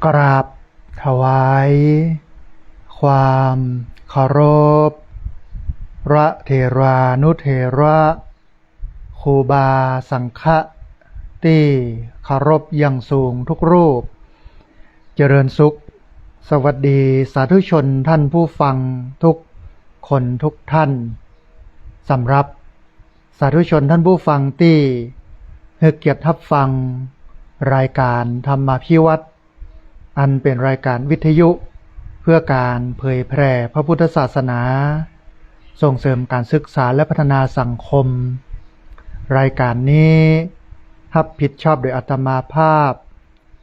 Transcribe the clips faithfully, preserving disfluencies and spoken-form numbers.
กราบถวายความเคารพ พระเถรานุเถระ ครูบาสังฆะตี้เคารพอย่างสูงทุกรูป เจริญสุข สวัสดีสาธุชนท่านผู้ฟังทุกคนทุกท่าน สำหรับสาธุชนท่านผู้ฟังตี้หื้อเกียรติฮับฟังรายการธรรมาภิวัตน์ อันเป๋นรายการวิทยุเพื่อการเผยแผ่พระพุทธศาสนา ส่งเสริมการศึกษาและพัฒนาสังคม รายการนี้ฮับผิดชอบโดยอาตมาภาพ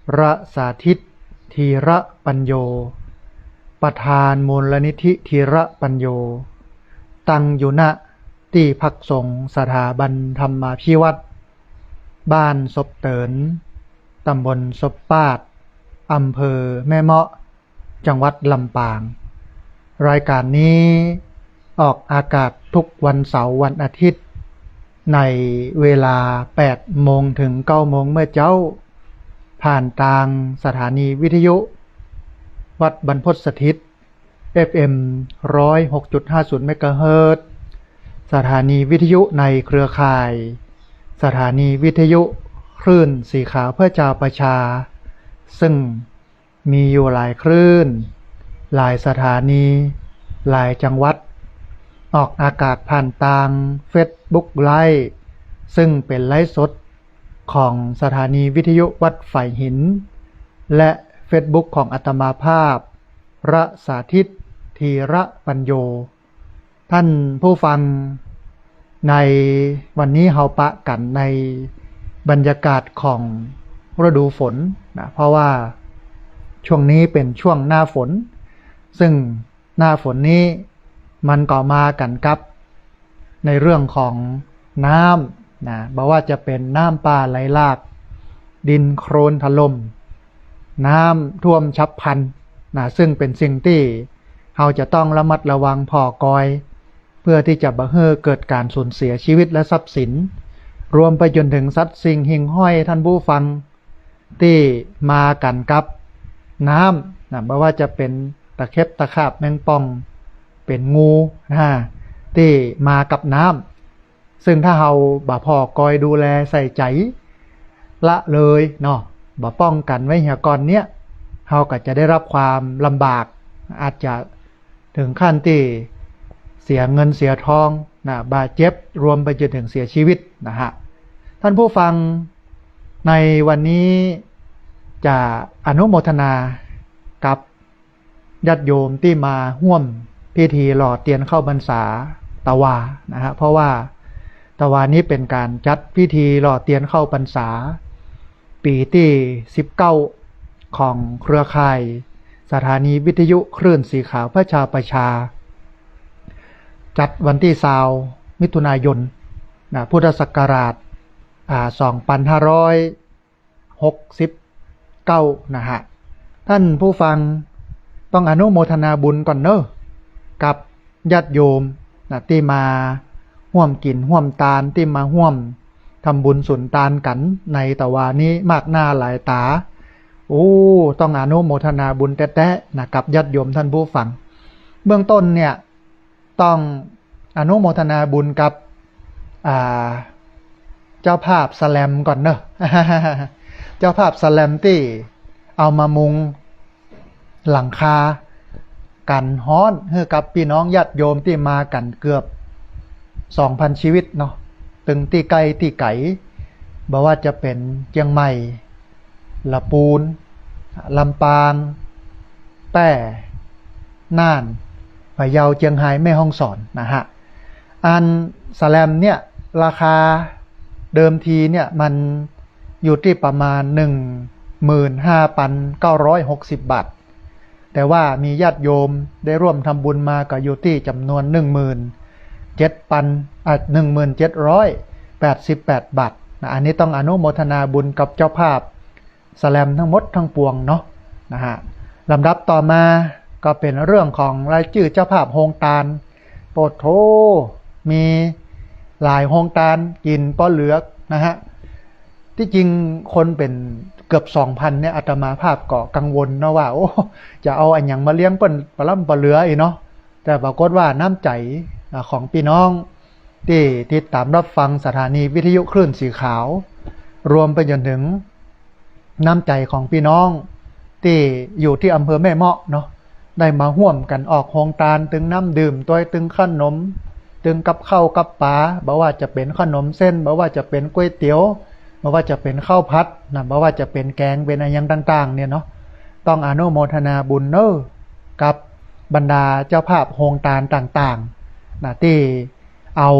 พระสาธิต ธีระปัญโญ ประธานมูลนิธิธีระปัญโญ ตั้งอยู่ ณ ตี้พักสงฆ์สถาบันธรรมาภิวัตน์ บ้านศพเติน ตำบลศพปาด อำเภอแม่เมาะ จังหวัดลำปาง รายการนี้ออกอากาศทุกวันเสาร์วันอาทิตย์ ในเวลาแปดโมงถึงเก้าโมงเมื่อเจ๊า ผ่านตางสถานีวิทยุวัดบรรพตสถิต เอฟเอ็ม ร้อยหกจุดห้าศูนย์เมกะเฮิรตซ์ สถานีวิทยุในเครือข่าย สถานีวิทยุคลื่นสีขาวเพื่อจาวประชา ซึ่งมีอยู่หลายคลื่น หลายสถานี หลายจังหวัด ออกอากาศผ่านตางเฟซบุ๊กไลฟ์ ซึ่งเป๋นไลฟ์สดของสถานีวิทยุวัดฝายหิน และเฟซบุ๊กของอาตมาภาพ พระสาธิต ธีระปัญโญ ท่านผู้ฟัง ในวันนี้เฮาปะกั๋นในบรรยากาศของฤดูฝนนะ เพราะว่าช่วงนี้เป๋นช่วงหน้าฝน ซึ่งหน้าฝนนี้มันก็มากั๋นกับในเรื่องของน้ำนะ บ่ว่าจะเป๋นน้ำป่าไหลหลาก ดินโคลนถล่ม น้ำท่วมฉับพลันนะ ซึ่งเป๋นสิ่งตี้เฮาจะต้องระมัดระวังผ่อกอย เพื่อตี้จะบ่หื้อเกิดก๋านสูญเสียชีวิตและทรัพย์สิน รวมไปจ๋นเถิงสัตว์สิ่งหิ่งห้อย ท่านผู้ฟัง ตี้มากั๋นกับน้ำนะ บ่ว่าจะเป๋นตะเข็บตะขาบแมงป่อง เป๋นงูนะ ตี้มากับน้ำ ซึ่งถ้าเฮาบ่ผ่อกอยดูแลใส่ใจ๋ ละเลยเนาะ บ่ป้องกั๋นไว้เหียก่อนเนี่ย เฮาก็จะได้รับความลำบาก อาจจะเถิงขั้นตี้เสียเงินเสียทองนะ บาดเจ็บ รวมไปจ๋นเถิงเสียชีวิตนะฮะ ท่านผู้ฟัง ในวันนี้จะอนุโมทนากับ ญาติโยมตี้มาฮ่วมพิธีหล่อเตียนเข้าพรรษาตะวานะฮะ เพราะว่าตะวานี้เป๋นก๋านจัดพิธีหล่อเตียนเข้าพรรษา ปี๋ตี้สิบเก้า ของเครือข่ายสถานีวิทยุคลื่นสีขาวเพื่อจาวประชา จัดวันตี้ซาว มิถุนายนนะ พุทธศักราช อ่า สองพันห้าร้อย หกสิบเก้า นะฮะ ท่านผู้ฟัง ต้องอนุโมทนาบุญก่อนเนาะ กับญาติโยมนะ ตี้มาฮ่วมกิ๋นฮ่วมตาน ตี้มาฮ่วมทำบุญสุนตานกั๋นในตะวานี้มากหน้าหลายต๋า โอ้ ต้องอนุโมทนาบุญแต๊ๆ นะ กับญาติโยมท่านผู้ฟัง เบื้องต้นเนี่ย ต้องอนุโมทนาบุญกับ อ่า เจ้าภาพสแลมก่อนเนาะ เจ้าภาพสแลมตี้เอามามุงหลังคากั๋นฮ้อนหื้อกับปี้น้องญาติโยมตี้มากั๋นเกือบสองพันชีวิตเนาะ ตึงตี้ใก้ตี้ไก๋บ่ว่าจะเป๋นเจียงใหม่ ละปูน ลำปาง แป้ น่าน พะเยา เจียงฮาย แม่ฮ่องสอนนะฮะ อันสแลมเนี่ย ราคาเดิมทีเนี่ย มันอยู่ตี้ประมาณ หนึ่งหมื่นห้าพันเก้าร้อยหกสิบ บาท แต่ว่ามีญาติโยมได้ร่วมทำบุญมาก็อยู่ตี้จ๋ำนวน หนึ่งหมื่นเจ็ดพัน อ่ะ หนึ่งหมื่นเจ็ดร้อยแปดสิบแปด บาทนะ อันนี้ต้องอนุโมทนาบุญกับเจ้าภาพ สแลมทั้งหมดทั้งปวงเนาะ นะฮะ ลำดับต่อมาก็เป๋นเรื่องของรายจื้อเจ้าภาพโฮงตาน โอ้โธ่ มีหลายโฮงตาน กิ๋นป้อเหลือกนะฮะ ตี้จริงคนเป๋นเกือบสองพันเนี่ย อาตมาภาพก็กังวลเนาะว่า โอ้ จะเอาอะหยังมาเลี้ยงเปิ้นปะล้ำปะเหลืออี้เนาะ แต่ปรากฏว่าน้ำใจ๋ อ่า ของปี้น้องตี้ติดต๋ามฮับฟังสถานีวิทยุคลื่นสีขาว รวมไปจ๋นเถิงน้ำใจ๋ของปี้น้องตี้อยู่ตี้อำเภอแม่เมาะเนาะ ได้มาฮ่วมกั๋นออกโฮงตาน ตึงน้ำดื่มตวย ตึงขนม ตึงกับข้าวกับป๋า บ่ว่าจะเป๋นขนมเส้น บ่ว่าจะเป๋นก๋วยเตี๋ยว บ่ว่าจะเป๋นข้าวผัดนะ บ่ว่าจะเป๋นแก๋ง เป๋นอะหยังต่างๆ เนี่ยเนาะ ต้องอนุโมทนาบุญเนาะ กับบรรดาเจ้าภาพโฮงตานต่างๆ นะ ตี้เอา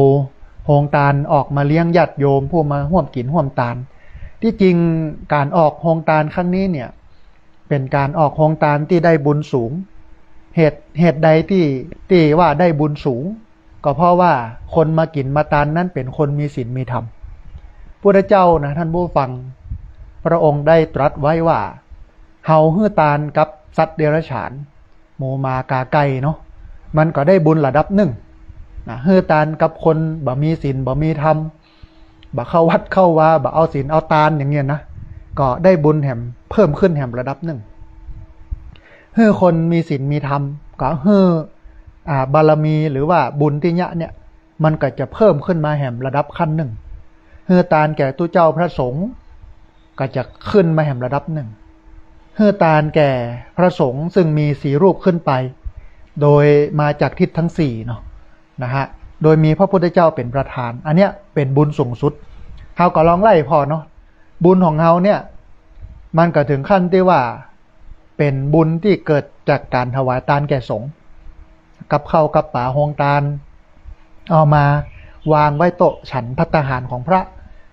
โฮงตานออกมาเลี้ยงญาติโยมผู้มาฮ่วมกิ๋นฮ่วมตาน ตี้จริงก๋านออกโฮงตานครั้งนี้เนี่ย เป๋นก๋านออกโฮงตานตี้ได้บุญสูง เหตุ เหตุใดตี้ ตี้ว่าได้บุญสูง ก็เพราะว่าคนมากิ๋นมาตานนั้นเป๋นคนมีศีลมีธรรม พุทธเจ้านะ ท่านผู้ฟัง พระองค์ได้ตรัสไว้ว่า เฮาหื้อตานกับสัตว์เดรัจฉาน หมูหมากาไก่เนาะ มันก็ได้บุญระดับนึ่งนะ หื้อตานกับคนบ่มีศีลบ่มีธรรม บ่เข้าวัดเข้าวา บ่เอาศีลเอาตานอย่างเงี้ยนะ ก็ได้บุญแหมเพิ่มขึ้นแหมระดับนึ่ง หื้อคนมีศีลมีธรรม ก็หื้อ อ่า บารมีหรือว่าบุญตี้เยียะเนี่ย มันก็จะเพิ่มขึ้นมาแหมระดับขั้นนึ่ง หื้อตานแก่ตุ๊เจ้าพระสงฆ์ ก็จะขึ้นมาแหมระดับนึ่ง หื้อตานแก่พระสงฆ์ซึ่งมีสี่รูปขึ้นไป โดยมาจากทิศทั้งสี่เนาะ นะฮะ โดยมีพระพุทธเจ้าเป๋นประธาน อันเนี้ยเป๋นบุญสูงสุด เฮาก็ลองไล่ผ่อเนาะ บุญของเฮาเนี่ย มันก็ถึงขั้นตี้ว่าเป๋นบุญตี้เกิดจากก๋านถวายตานแก่สงฆ์ กับข้าวกับป๋าโฮงตาน เอามาวางไว้โต๊ะฉันภัตตาหารของพระ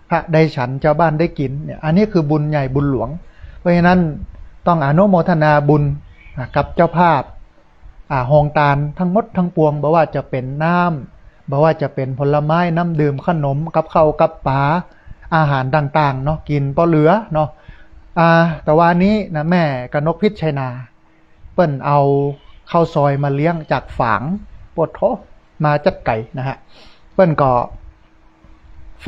พระได้ฉัน จาวบ้านได้กิ๋นเนี่ย อันนี้คือบุญใหญ่บุญหลวง เพราะฉะนั้นต้องอนุโมทนาบุญ อ่ะ กับเจ้าภาพ อ่า โฮงตานทั้งหมดทั้งปวง บ่ว่าจะเป๋นน้ำ บ่ว่าจะเป๋นผลไม้ น้ำดื่ม ขนม กับข้าวกับป๋า อาหารต่างๆ เนาะ กิ๋นปอเหลือเนาะ อ่า แต่วานี้นะ แม่กนกพิชชัยนา เปิ้นเอาข้าวซอยมาเลี้ยงจากฝาง โปดโธ่ มาจั๊กไก๋นะฮะ เปิ้นก็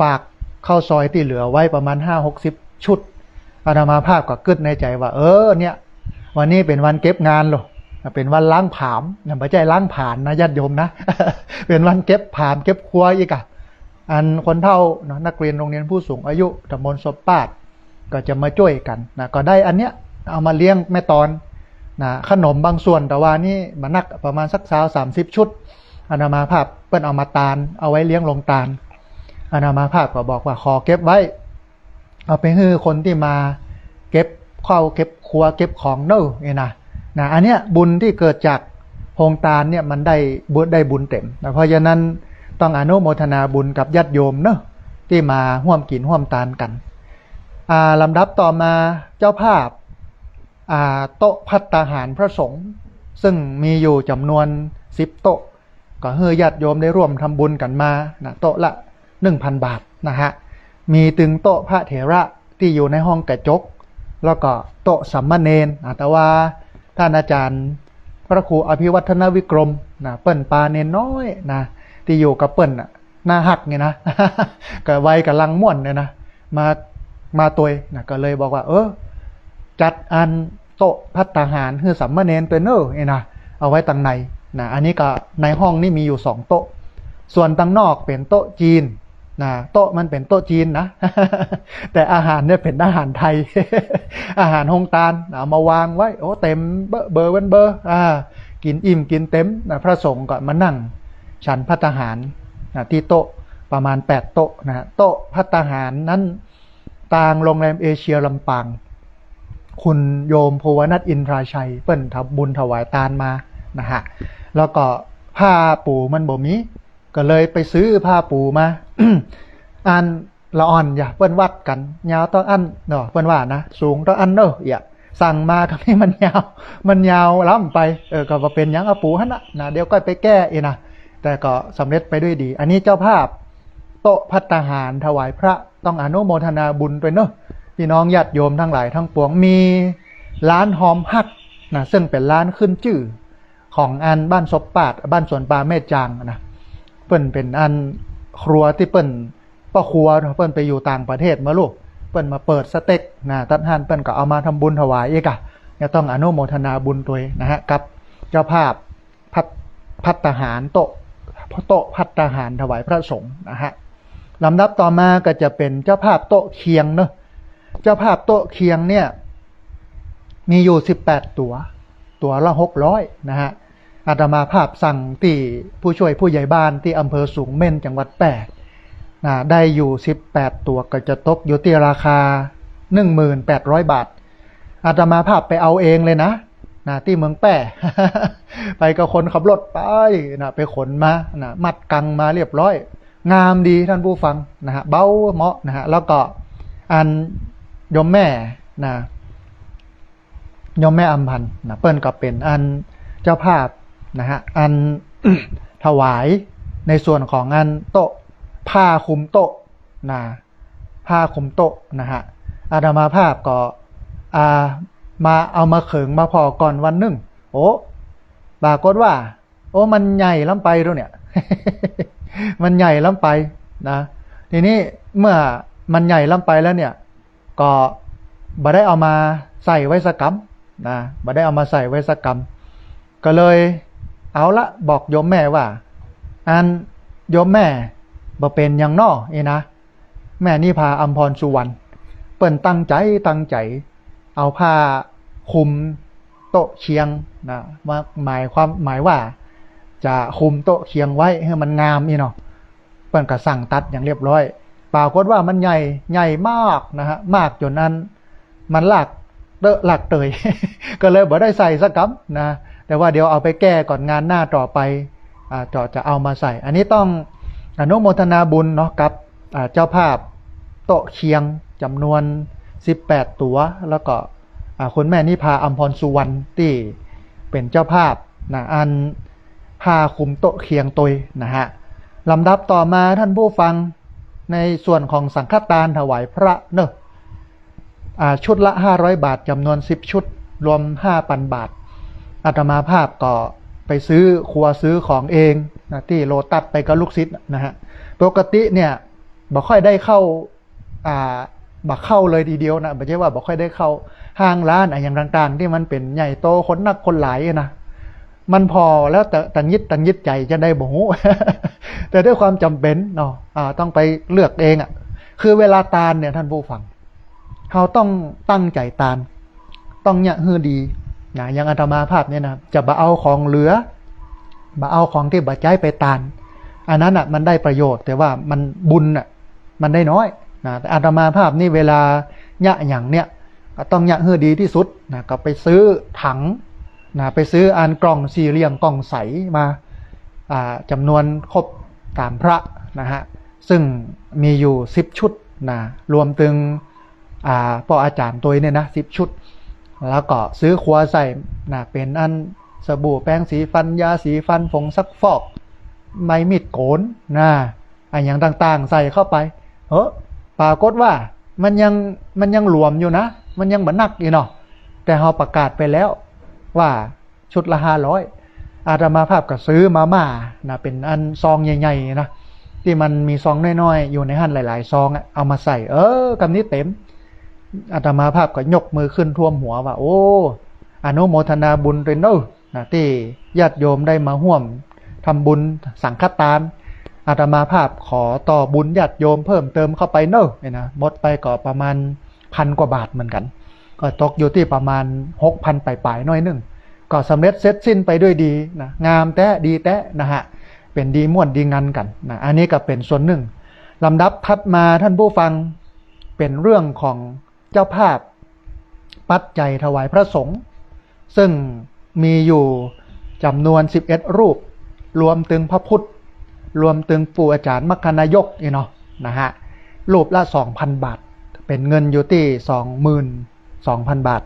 ฝากข้าวซอยตี้เหลือไว้ประมาณห้าหกสิบชุด อาตมาภาพก็กึ๊ดในใจ๋ว่า เออ เนี่ย วันนี้เป๋นวันเก็บงานโล เป๋นวันล้างผลาญนะ บ่ใจ้ล้างผลาญนะ ญาติโยมนะ เป๋นวันเก็บผลาญเก็บครัวอี้ก่ะ อันคนเฒ่าเนาะ นักเรียนโรงเรียนผู้สูงอายุตำบลศพปาด ก็จะมาจ้วยกั๋นนะ ก็ได้อันเนี้ยเอามาเลี้ยงแม่ตอนนะ ขนมบางส่วน แต่วานี้บ่นัก ประมาณสักซาวสามสิบชุด อาตมาภาพเปิ้นเอามาตาน เอาไว้เลี้ยงโฮงตาน อาตมาภาพก็บอกว่าขอเก็บไว้ เอาไปหื้อคนตี้มาเก็บข้าวเก็บครัวเก็บของเนาะ เนี่ยนะ นะ อันเนี้ยบุญตี้เกิดจากโฮงตานเนี่ยมันได้บุญ ได้บุญเต๋มนะ เพราะฉะนั้นต้องอนุโมทนาบุญกับญาติโยมเนาะ ตี้มาฮ่วมกิ๋นฮ่วมตานกั๋น อ่า ลำดับต่อมาเจ้าภาพ อ่า โต๊ะภัตตาหารพระสงฆ์ ซึ่งมีอยู่จ๋ำนวนสิบโต๊ะ ก็หื้อญาติโยมได้ร่วมทำบุญกั๋นมานะ โต๊ะละหนึ่งพันบาทนะฮะ มีตึงโต๊ะพระเถระตี้อยู่ในห้องกระจก แล้วก็โต๊ะสามเณร อ่า แต่ว่าต้านอาจ๋ารย์พระครูอภิวัฒนวิกรมนะ เปิ้นปาเณรน้อยนะ ตี้อยู่กับเปิ้นน่ะ น่าฮักเนี่ยนะ ก็วัยก๋ำลังม่วนเนี่ยนะ มา มาตวยนะ ก็เลยบอกว่า เออ จัดอันโต๊ะภัตตาหารหื้อสามเณรตวยเนาะ เนี่ยนะ เอาไว้ตังในนะ อันนี้ก็ในห้องนี้มีอยู่สองโต๊ะ ส่วนตังนอกเป๋นโต๊ะจีนนะ โต๊ะมันเป๋นโต๊ะจีนนะ แต่อาหารเนี่ยเป๋นอาหารไทย อาหารโฮงตาน เอามาวางไว้ โอ้ เต๋มเบ้อเบ้อเบ้อเบ้อ อ่า กิ๋นอิ่มกิ๋นเต๋มนะ พระสงฆ์ก็มานั่งฉันภัตตาหารนะ ตี้โต๊ะประมาณแปดโต๊ะนะ โต๊ะภัตตาหารนั้น ตางโรงแรมเอเชียลำปาง คุณโยมภูวนัท อินทราชัย เปิ้นทำบุญถวายตานมานะฮะ แล้วก็ผ้าปูมันบ่มี ก็เลยไปซื้อผ้าปูมา อันละอ่อนอย่า เปิ้นวัดกั๋น ยาวเต้าอั้นเนาะ เปิ้นว่านะ สูงเต้าอั้นเนาะ เอี่ย สั่งมาก็นี่มันยาว มันยาวล้ำไป เออ ก็บ่เป๋นหยัง เอาปูหั้นน่ะนะ เดี๋ยวก็ไปแก้อีกนะ แต่ก็สำเร็จไปด้วยดี อันนี้เจ้าภาพโต๊ะภัตตาหารถวายพระ ต้องอนุโมทนาบุญตวยเนาะ พี่น้องญาติโยมทั้งหลายทั้งปวง มีร้านฮอมฮักนะ ซึ่งเป๋นร้านขึ้นจื้อของอันบ้านศพปาด บ้านสวนปาแม่จางนะ เปิ้นเป๋นอันครัวตี้เปิ้น ป้อครัวเนาะ เปิ้นไปอยู่ต่างประเทศมาลูก เปิ้นมาเปิดสเต็กนะ ตั๊ดหั้นเปิ้นก็เอามาทำบุญถวายอีกอะ ก็ต้องอนุโมทนาบุญตวยนะฮะ กับเจ้าภาพภัต ภัตตาหาร โต๊ะ โต๊ะภัตตาหารถวายพระสงฆ์นะฮะ ลำดับต่อมาก็จะเป๋นเจ้าภาพโต๊ะเคียงเนาะ เจ้าภาพโต๊ะเคียงเนี่ย มีอยู่สิบแปดตั๋ว ตั๋วละหกร้อยนะฮะ อาตมาภาพสั่งตี้ผู้ช่วยผู้ใหญ่บ้านตี้อำเภอสูงเม่นจังหวัดแป้นะ ได้อยู่สิบแปดตั๋ว ก็จะตกอยู่ตี้ราคาหนึ่งหมื่นแปดร้อยบาท อาตมาภาพไปเอาเองเลยนะ นะ ตี้เมืองแป้ ไปกับคนขับรถไปนะ ไปขนมานะ มัดกังมาเรียบร้อย งามดีท่านผู้ฟังนะฮะ เบาเหมาะนะฮะ แล้วก็อันโยมแม่นะ โยมแม่อำพันธ์นะ เปิ้นก็เป๋นอันเจ้าภาพนะฮะ อัน ถวายในส่วนของอันโต๊ะ ผ้าคลุมโต๊ะนะ ผ้าคลุมโต๊ะนะฮะ อาตมาภาพก็ อ่า มาเอามาเขิงมาผ่อก่อนวันนึ่ง โอ้ ปรากฏว่า โอ้ มันใหญ่ล้ำไปแล้วเนี่ย มันใหญ่ล้ำไปนะ ทีนี้เมื่อมันใหญ่ล้ำไปแล้วเนี่ย ก็บ่ได้เอามาใส่ไว้สักกำนะ บ่ได้เอามาใส่ไว้สักกำ ก็เลย เอาละ บอกโยมแม่ว่า อันโยมแม่ บ่เป๋นหยังน้อ นี่นะ แม่นิพาอัมพรสุวรรณ เปิ้นตั้งใจ๋ ตั้งใจ๋ เอาผ้าคลุมโต๊ะเคียงนะ มา หมายความ หมายว่า จะคลุมโต๊ะเคียงไว้หื้อมันงามนี่เนาะ เปิ้นก็สั่งตัดอย่างเรียบร้อย ปรากฏว่ามันใหญ่ ใหญ่มากนะฮะ มากจ๋นอัน มันลากเต๊อะลากเตย ก็เลยบ่ได้ใส่สักกำนะ แต่ว่าเดี๋ยวเอาไปแก้ก่อน งานหน้าต่อไป อ่า จะ จะเอามาใส่ อันนี้ต้องอนุโมทนาบุญเนาะ กับ อ่า เจ้าภาพโต๊ะเคียงจ๋ำนวนสิบแปดตั๋ว แล้วก็ อ่า คุณแม่นิพาอัมพรสุวรรณตี้เป๋นเจ้าภาพนะ อันผ้าคลุมโต๊ะเคียงตวยนะฮะ ลำดับต่อมาท่านผู้ฟัง ในส่วนของสังฆทานถวายพระเนาะ อ่า ชุดละห้าร้อยบาท จ๋ำนวนสิบชุด รวมห้าปันบาท อาตมาภาพก็ไปซื้อครัวซื้อของเองนะ ตี้โลตัสไปกับลูกศิษย์นะฮะ ปกติเนี่ย บ่ค่อยได้เข้า อ่า บ่เข้าเลยทีเดียวนะ บ่ใจ้ว่าบ่ค่อยได้เข้า ห้างร้านอะหยังต่างๆ ตี้มันเป๋นใหญ่โต คนนักคนหลายนะ มันผ่อแล้วแต่ตังหงิดตังหงิดใจ๋จะได้บ่ฮู้ แต่ด้วยความจ๋ำเป๋นเนาะ อ่า ต้องไปเลือกเองอะ คือเวลาตานเนี่ยท่านผู้ฟัง เฮาต้องตั้งใจ๋ตาน ต้องเยียะหื้อดีนะ อย่างอาตมาภาพเนี่ยนะ จะบ่เอาของเหลือ บ่เอาของตี้บ่ใจ๊ไปตาน อันนั้นน่ะมันได้ประโยชน์ แต่ว่ามันบุญน่ะมันได้น้อยนะ แต่อาตมาภาพนี่เวลาเยียะหยังเนี่ย ก็ต้องเยียะหื้อดีตี้สุดนะ ก็ไปซื้อถังนะ ไปซื้ออันกล่องสี่เหลี่ยมกล่องใสมา อ่า จ๋ำนวนครบต๋ามพระนะฮะ ซึ่งมีอยู่สิบชุดนะ รวมตึง อ่า ป้ออาจ๋ารย์ตวยเนี่ยนะ สิบชุด แล้วก็ซื้อครัวใส่นะ เป๋นอันสบู่ แปรงสีฟัน ยาสีฟัน ผงซักฟอก ไม้มีดโกนนะ อะหยังต่างๆ ใส่เข้าไป เฮ้อ ปรากฏว่ามันยัง มันยังหลวมอยู่นะ มันยังบ่หนักอยู่เนาะ แต่เฮาประกาศไปแล้วว่า ชุดละห้าร้อย อาตมาภาพก็ซื้อมาม่านะ เป๋นอันซองใหญ่ๆ นะ ตี้มันมีซองน้อยๆ อยู่ในหั้นหลายๆ ซองอะ เอามาใส่ เออ กำนี้เต๋ม อาตมาภาพก็ยกมือขึ้นท่วมหัวว่า โอ้ อนุโมทนาบุญตวยเนาะนะ ตี้ญาติโยมได้มาฮ่วมทำบุญสังฆตาน อาตมาภาพขอต่อบุญญาติโยมเพิ่มเติมเข้าไปเนาะ เนี่ยนะ หมดไปก็ประมาณพันกว่าบาทเหมือนกั๋น ก็ตกอยู่ตี้ประมาณหกพันป๋ายๆ หน้อยนึ่ง ก็สำเร็จเสร็จสิ้นไปด้วยดีนะ งามแต๊ดีแต๊นะฮะ เป๋นดีม่วนดีงันกั๋นนะ อันนี้ก็เป๋นส่วนนึ่ง ลำดับถัดมาท่านผู้ฟัง เป๋นเรื่องของเจ้าภาพปัจจัยถวายพระสงฆ์ ซึ่งมีอยู่จ๋ำนวนสิบเอ็ดรูป รวมตึงพระพุทธ รวมตึงปู่อาจ๋ารย์มรรคนายกนี่เนาะนะฮะ รูปละสองพันบาท เป๋นเงินอยู่ตี้สองหมื่นสองพันบาท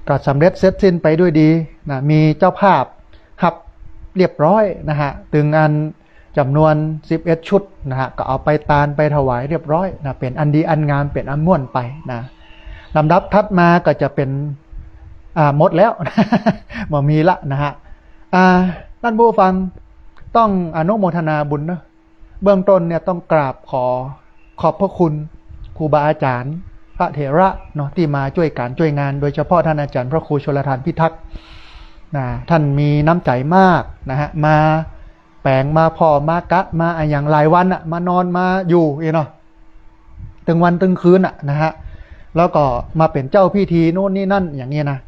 ก็สำเร็จเสร็จสิ้นไปด้วยดีนะ มีเจ้าภาพฮับเรียบร้อยนะฮะ ตึงอันจ๋ำนวนสิบเอ็ดชุดนะฮะ ก็เอาไปตานไปถวายเรียบร้อยนะ เป๋นอันดีอันงาม เป๋นอันม่วนไปนะ ลำดับถัดมาก็จะเป๋น อ่า หมดแล้ว บ่มีละนะฮะ อ่า ท่านผู้ฟัง ต้องอนุโมทนาบุญเนาะ เบื้องต้นเนี่ยต้องกราบขอขอบพระคุณครูบาอาจ๋ารย์ ระเถระเนาะ ตี้มาจ้วยก๋านจ้วยงาน โดยเฉพาะต้านอาจ๋ารย์พระครูชลธารพิทักษ์นะ ต้านมีน้ำใจ๋มากนะฮะ มาแป๋ง มาผ่อ มากะ มาอะหยังหลายวันอะ มานอนมาอยู่อี้เนาะ ตึงวันตึงคืนอะนะฮะ แล้วก็มาเป๋นเจ้าพิธีโน่นนี่นั่นอย่างนี้นะ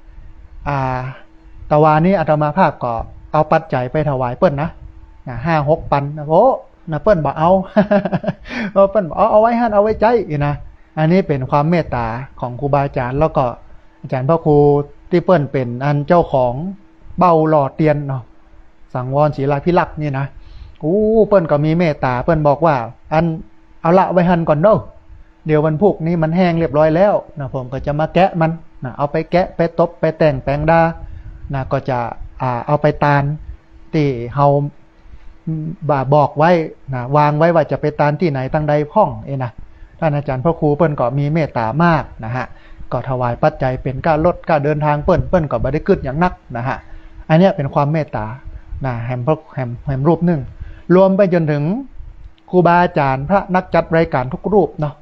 อ่า ตะวานี้อาตมาภาพก็เอาปัจจัยไปถวายเปิ้นนะ นะ ห้าหกปันนะ โอ้ นะ เปิ้นบ่เอา เออ เปิ้นบ่เอา เอาไว้หั้น เอาไว้ใจ๊อี้นะ อันนี้เป๋นความเมตต๋าของครูบาอาจ๋ารย์ แล้วก็อาจ๋ารย์พระครูตี้เปิ้นเป๋นอันเจ้าของเบ้าหล่อเตียนเนาะ สังวรศิลาภิรักษ์นี่นะ อู้ เปิ้นก็มีเมตต๋า เปิ้นบอกว่า อัน เอาละไว้หั้นก่อนเนาะ เดี๋ยววันพูกนี้มันแห้งเรียบร้อยแล้วนะ ผมก็จะมาแกะมันนะ เอาไปแกะ ไปตบ ไปแต่งแป๋งดานะ ก็จะ อ่า เอาไปตานตี้เฮา บ่า บอกไว้นะ วางไว้ว่าจะไปตานตี้ไหนตังใดพ่องเอ้นะ ต้านอาจ๋ารย์พระครูเปิ้นก็มีเมตต๋ามากนะฮะ ก็ถวายปัจจัยเป๋นก้ารถก้าเดินตางเปิ้น เปิ้นก็บ่ได้กึ๊ดหยังนักนะฮะ อันเนี้ยเป๋นความเมตต๋านะ แหมพระ แหม แหมรูปนึ่ง รวมไปจ๋นเถิงครูบาอาจ๋ารย์พระนักจัดรายก๋านกู้รูปเนาะ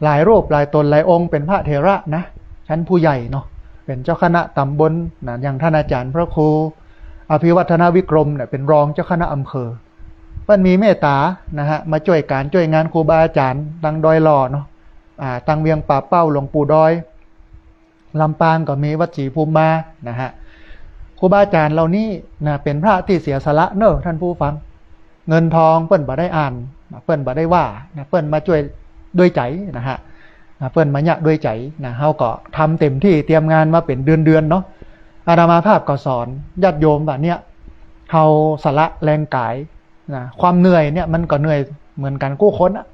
หลายรูปหลายต๋นหลายองค์เป๋นพระเถระนะ ชั้นผู้ใหญ่เนาะ เป๋นเจ้าคณะต๋ำบลนะ อย่างต้านอาจ๋ารย์พระครูอภิวัฒนวิกรมเนี่ยเป๋นรองเจ้าคณะอำเภอ เปิ้นมีเมตต๋านะฮะ มาจ้วยก๋านจ้วยงานครูบาอาจ๋ารย์ตังดอยหล่อเนาะ อ่า ตังเวียงป่าเป้า หลวงปู่ดอย ลำปางก็มีวัดศรีภูมิมานะฮะ ครูบาอาจ๋ารย์เหล่านี้นะ เป๋นพระตี้เสียสละเน่อต้านผู้ฟัง เงินตองเปิ้นบ่ได้อ่านนะ เปิ้นบ่ได้ว่านะ เปิ้นมาจ้วยด้วยใจ๋นะฮะ นะ เปิ้นมาเยียะด้วยใจ๋นะ เฮาก็ทำเต็มตี้ เตรียมงานมาเป๋นเดือนๆเนาะ อาตมาภาพก็สอนญาติโยมว่าเนี่ย เฮาสละแฮงก๋ายนะ ความเหนื่อยเนี่ยมันก็เหนื่อยเหมือนกั๋นกู้คนอะ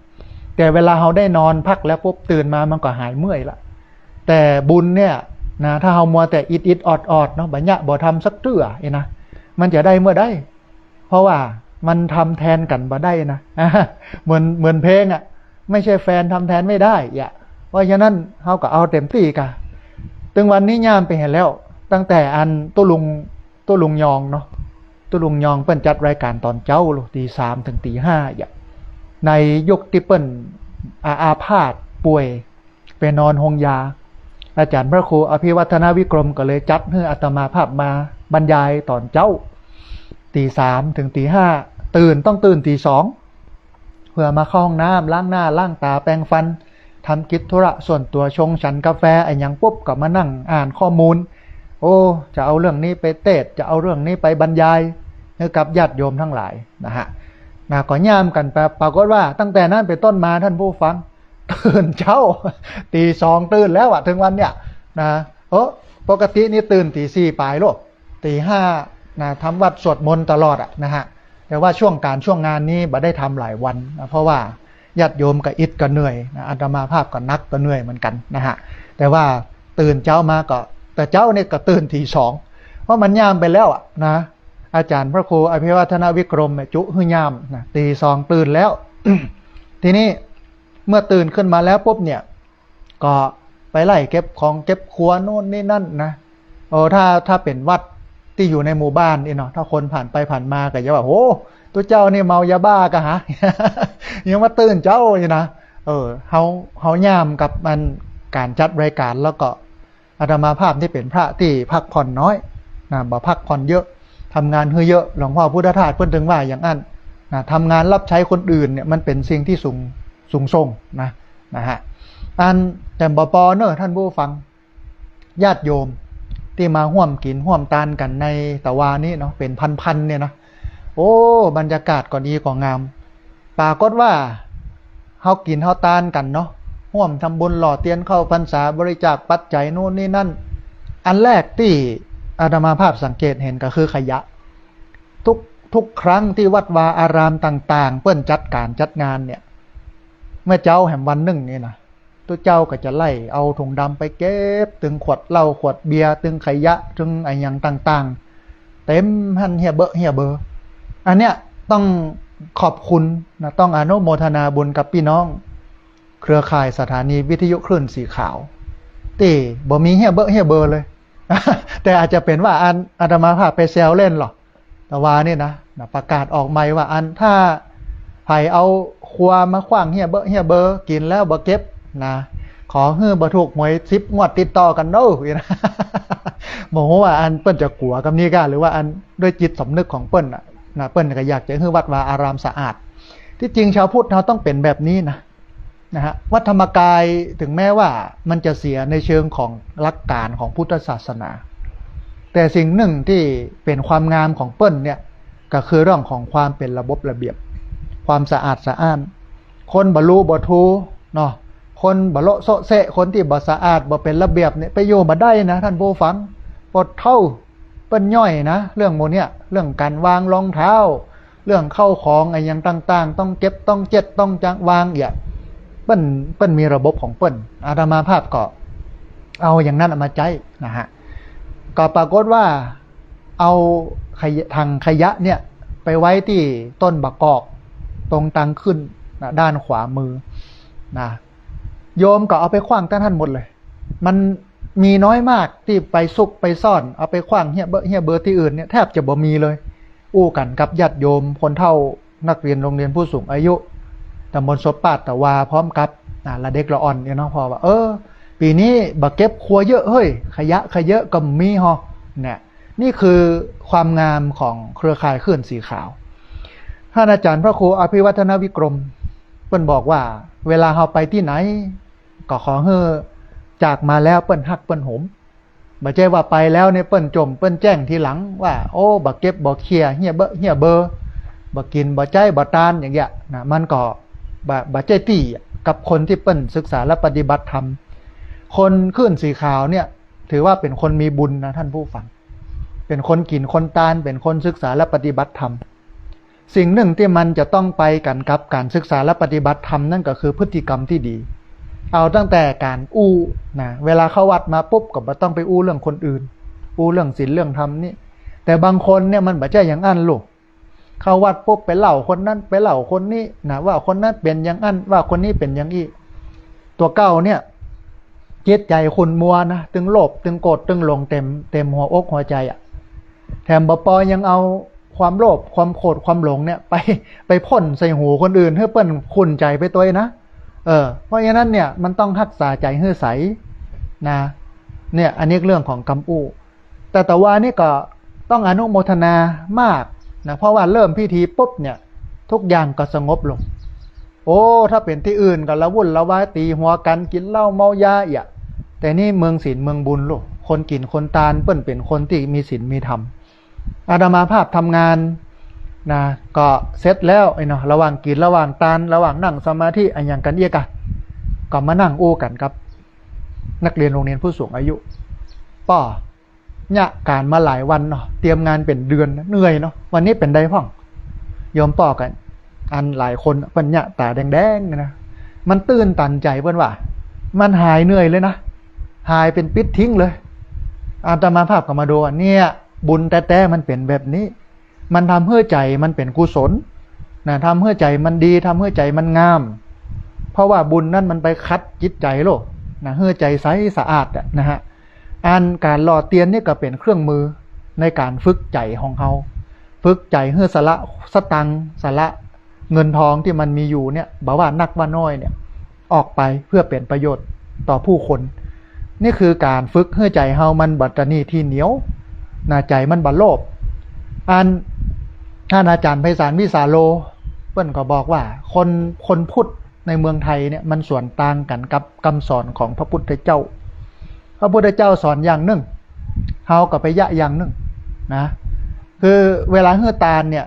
แต่เวลาเฮาได้นอนพักแล้วปุ๊บ ตื่นมามันก็หายเมื่อยละ แต่บุญเนี่ยนะ ถ้าเฮามัวแต่อิดๆออดๆเนาะ บ่เยียะบ่ทำสักเตื้อเอ้นะ มันจะได้เมื่อใด เพราะว่ามันทำแตนกั๋นบ่ได้นะ เหมือน เหมือนเพลงอะ ไม่ใช่แฟนทำแทนไม่ได้อะ เพราะฉะนั้นเฮาก็เอาเต็มตี้ก่ะ ตึงวันนี้ย่ามไปหั้นแล้ว ตั้งแต่อันตุ๊ลุง ตุ๊ลุงยองเนาะ ตุ๊ลุงยองเปิ้นจัดรายก๋านต๋อนเจ๊าตีสามเถิงตีห้าอะ ในยุคตี้เปิ้นอา อาพาธป่วย ไปนอนโฮงยา อาจ๋ารย์พระครูอภิวัฒนวิกรมก็เลยจัดหื้ออาตมาภาพมาบรรยายต๋อนเจ๊า ตีสามเถิงตีห้า ตื่น ต้องตื่นตีสอง เปื้อมาเข้าห้องน้ำ ล้างหน้าล้างต๋า แปรงฟัน ทำกิจธุระส่วนตั๋ว ชงฉันกาแฟอะหยังปุ๊บ ก็มานั่งอ่านข้อมูล โอ้ จะเอาเรื่องนี้ไปเตสน์ จะเอาเรื่องนี้ไปบรรยายหื้อกับญาติโยมตังหลายนะฮะ นะ ก็ย่ามกั๋นไป ปรากฏว่าตั้งแต่นั้นเป๋นต้นมาต้านผู้ฟัง ตื่นเจ๊า ตีสองตื่นแล้วอะ เถิงวันเนี่ยนะ เออ ปกตินี่ตื่นตีสี่ป๋ายโลด ตีห้านะ ทำวัตรสวดมนต์ตลอดอะนะฮะ แต่ว่าช่วงก๋านช่วงงานนี้บ่ได้ทำหลายวันนะ เพราะว่าญาติโยมก็อิดก็เหนื่อยนะ อาตมาภาพก็หนักก็เหนื่อยเหมือนกั๋นนะฮะ แต่ว่าตื่นเจ๊ามาก็ แต่เจ๊านี่ก็ตื่นตีสอง เพราะมันย่ามไปแล้วอะนะ อาจ๋ารย์พระครูอภิวัฒนวิกรมเนี่ยจุหื้อย่ามนะ ตีสองตื่นแล้ว ทีนี้เมื่อตื่นขึ้นมาแล้วปุ๊บเนี่ย ก็ไปไล่เก็บของเก็บครัวโน่นนี่นั่นนะ โอ้ ถ้า ถ้าเป๋นวัดตี้อยู่ในหมู่บ้านนี่เนาะ ถ้าคนผ่านไปผ่านมาก็จะว่า โอ้ ตุ๊เจ้านี่เมายาบ้าก่ะหา ยังมาตื่นเจ๊าอยู่นะ เออ เฮา เฮาย่ามกับมันก๋านจัดรายก๋าน แล้วก็ อาตมาภาพนี่เป๋นพระตี้พักผ่อนน้อยนะ บ่พักผ่อนเยอะ ทำงานหื้อเยอะ หลวงพ่อพุทธทาสเปิ้นตึงว่าอย่างอั้นนะ ทำงานรับใช้คนอื่นเนี่ยมันเป๋นสิ่งตี้สูง สูงส่งนะ นะฮะ อันแต่บ่ปอเน่อต้านผู้ฟัง ญาติโยมตี้มาฮ่วมกิ๋นฮ่วมตานกั๋นในตะวานี้เนาะ เป๋นพันๆเนี่ยนะ โอ้ บรรยากาศก็ดีก็งาม ปรากฏว่าเฮากิ๋นเฮาตานกั๋นเนาะ ฮ่วมทำบุญหล่อเตียนเข้าพรรษา บริจาคปัจจัยโน่นนี่นั่น อันแรกตี้อาตมาภาพสังเกตหันก็คือขยะ ทุก ทุกครั้งตี้วัดวาอารามต่างๆ เปิ้นจัดก๋านจัดงานเนี่ย เมื่อเจ๊าแหมวันนึ่งนี่นะ ตุ๊เจ้าก็จะไล่เอาถุงดำไปเก็บ ตึงขวดเหล้าขวดเบียร์ ตึงขยะ ตึงอะหยังต่างๆ เต็มหั้นเหียเบอะเหียเบอ อันเนี้ยต้องขอบคุณนะ ต้องอนุโมทนาบุญกับปี้น้องเครือข่ายสถานีวิทยุคลื่นสีขาว ตี้บ่มีเหียเบอะเหียเบอเลย แต่อาจจะเป๋นว่าอันอาตมาภาพไปแซวเล่นหรอก ตะวานี่นะ นะ ประกาศออกใหม่ว่าอันถ้าใผเอาครัวมาขว้างเหียเบอะเหียเบอ กิ๋นแล้วบ่เก็บนะ ข ขอหื้อบ่ถูกหวยสิบงวดติดต่อกั๋นเน่อ บ่ฮู้ว่าอันเปิ้นจะกั๋วกำนี้ก้า หรือว่าอันด้วยจิตสำนึกของเปิ้นน่ะ นะ เปิ้นก็อยากจะหื้อวัดวาอารามสะอาด ตี้จริงชาวพุทธเฮาต้องเป๋นแบบนี้นะ นะฮะ วัดธรรมกายถึงแม้ว่ามันจะเสียในเชิงของหลักการของพุทธศาสนา แต่สิ่งนึ่งตี้เป๋นความงามของเปิ้นเนี่ย ก็คือเรื่องของความเป๋นระบบระเบียบ ความสะอาดสะอ้าน คนบ่ลู่บ่ทูเนาะ คนบ่โละโซะเซะ คนตี้บ่สะอาดบ่เป๋นระเบียบเนี่ย ไปอยู่บ่ได้นะ ต้านผู้ฟัง ปดเถ้า เปิ้นย่อยนะ เรื่องหมู่เนี่ย เรื่องก๋านวางรองเท้า เรื่องเข้าของอะหยังต่างๆ ต้องเก็บ ต้องเจ็ด ต้องจังวางเอี่ย เปิ้น เปิ้นมีระบบของเปิ้น อาตมาภาพก็เอาอย่างนั้นมาใจ๊นะฮะ ก็ปรากฏว่าเอาขยะ ถังขยะเนี่ยไปไว้ตี้ต้นบะกอก ตรงตางขึ้นนะ ด้านขวามือนะ โยมก็เอาไปขว้างตางหั้นหมดเลย มันมีน้อยมากตี้ไปซุกไปซ่อน เอาไปขว้างเฮี้ยเบ้อเฮี้ยเบ้อตี้อื่นเนี่ย แทบจะบ่มีเลย อู้กั๋นกับญาติโยมคนเฒ่านักเรียนโรงเรียนผู้สูงอายุตำบลสบปาดตะวา พร้อมกับ อ่า ละเด็กละอ่อนเนี่ยเนาะ พ่อว่า เออ ปี๋นี้บ่เก็บครัวเยอะเฮ้ย ขยะขยะก็มีฮอ เนี่ย นี่คือความงามของเครือข่ายคลื่นสีขาว ท่านอาจารย์พระครูอภิวัฒนวิกรม เปิ้นบอกว่า เวลาเฮาไปตี้ไหน ก็ขอหื้อจากมาแล้วเปิ้นฮักเปิ้นหวง บ่ใจ้ว่าไปแล้วเนี่ยเปิ้นจ่มเปิ้นแจ้งทีหลังว่า โอ้ บ่เก็บบ่เขี่ย เฮี้ยเบ้อเฮี้ยเบ้อ บ่กิ๋นบ่ใจ๊บ่ตานอย่างเงี้ยนะ มันก็บ่ บ่ใจ้ตี้กับคนตี้เปิ้นศึกษาและปฏิบัติธรรม คนคลื่นสีขาวเนี่ย ถือว่าเป๋นคนมีบุญนะท่านผู้ฟัง เป๋นคนกิ๋นคนตาน เป๋นคนศึกษาและปฏิบัติธรรม สิ่งนึ่งตี้มันจะต้องไปกั๋นกับก๋านศึกษาและปฏิบัติธรรมนั่นก็คือพฤติกรรมตี้ดี เอาตั้งแต่ก๋านอู้นะ เวลาเข้าวัดมาปุ๊บก็บ่ต้องไปอู้เรื่องคนอื่น อู้เรื่องศีลเรื่องธรรมนี่ แต่บางคนเนี่ยมันบ่ใจ้อย่างอั้นลูก เข้าวัดปุ๊บไปเล่าคนนั้นไปเล่าคนนี้นะ ว่าคนนั้นเป๋นอย่างอั้น ว่าคนนี้เป๋นอย่างอี้ ตั๋วเก่าเนี่ย จิตใจ๋ขุ่นมัวนะ ตึงโลภ ตึงโกรธ ตึงหลงเต็ม เต็มหัวอกหัวใจ๋อะ แถมบ่ปอยังเอาความโลภ ความโกรธ ความหลงเนี่ย ไป ไปพ่นใส่หูคนอื่น หื้อเปิ้นขุ่นใจ๋ไปตวยนะ เออ เพราะฉะนั้นเนี่ย มันต้องฮักษาใจ๋หื้อใสนะ เนี่ย อันนี้เรื่องของกำอู้ แต่ตะวานี่ก็ต้องอนุโมทนามากนะ เพราะว่าเริ่มพิธีปุ๊บเนี่ย ทุกอย่างก็สงบลง โอ้ ถ้าเป๋นตี้อื่นก็ละวุ่นละวาย ตี๋หัวกั๋น กิ๋นเหล้าเมายาเอี่ย แต่นี่เมืองศีลเมืองบุญลูก คนกิ๋นคนตานเปิ้นเป๋นคนตี้มีศีลมีธรรม อาตมาภาพทำงานนะ ก็เสร็จแล้วไอ้เนาะ ระหว่างกิ๋น ระหว่างตาน ระหว่างนั่งสมาธิอะหยังกั๋นเอี้ยกะ ก็มานั่งอู้กั๋นกับนักเรียนโรงเรียนผู้สูงอายุ ป้อ เยียะก๋านมาหลายวันเนาะ เตรียมงานเป๋นเดือนนะ เหนื่อยเนาะ วันนี้เป๋นใดพ่อง โยมป้อกั๋น อันหลายคนเปิ้นเยียะต๋าแดงๆ เนี่ยนะ มันตื้นตันใจ๋เปิ้นว่า มันหายเหนื่อยเลยนะ หายเป๋นปิ๊ดทิ้งเลย อาตมาภาพก็มาดูว่า เนี่ย บุญแต๊ๆ มันเป๋นแบบนี้ มันทำหื้อใจ๋มันเป๋นกุศลนะ ทำหื้อใจ๋มันดี ทำหื้อใจ๋มันงาม เพราะว่าบุญนั่นมันไปขัดจิตใจ๋โลกนะ หื้อใจ๋ใสสะอาดอะนะฮะ อันก๋านหล่อเตียนนี่ก็เป๋นเครื่องมือในก๋านฝึกใจ๋ของเฮา ฝึกใจ๋หื้อสละสตังค์ สละเงินทองตี้มันมีอยู่เนี่ย บ่ว่านักว่าน้อยเนี่ย ออกไปเพื่อเป๋นประโยชน์ต่อผู้คน นี่คือก๋านฝึกหื้อใจ๋เฮามันบ่ตระหนี่ตี้เหนียวนะ ใจ๋มันบ่โลภ อันท่านอาจารย์ไพศาลวิสาโล เปิ้นก็บอกว่า คน คนพุทธในเมืองไทยเนี่ย มันสวนตางกั๋นกับกำสอนของพระพุทธเจ้า พระพุทธเจ้าสอนอย่างนึ่ง เฮาก็ไปเยียะอย่างนึ่งนะ คือเวลาหื้อตานเนี่ย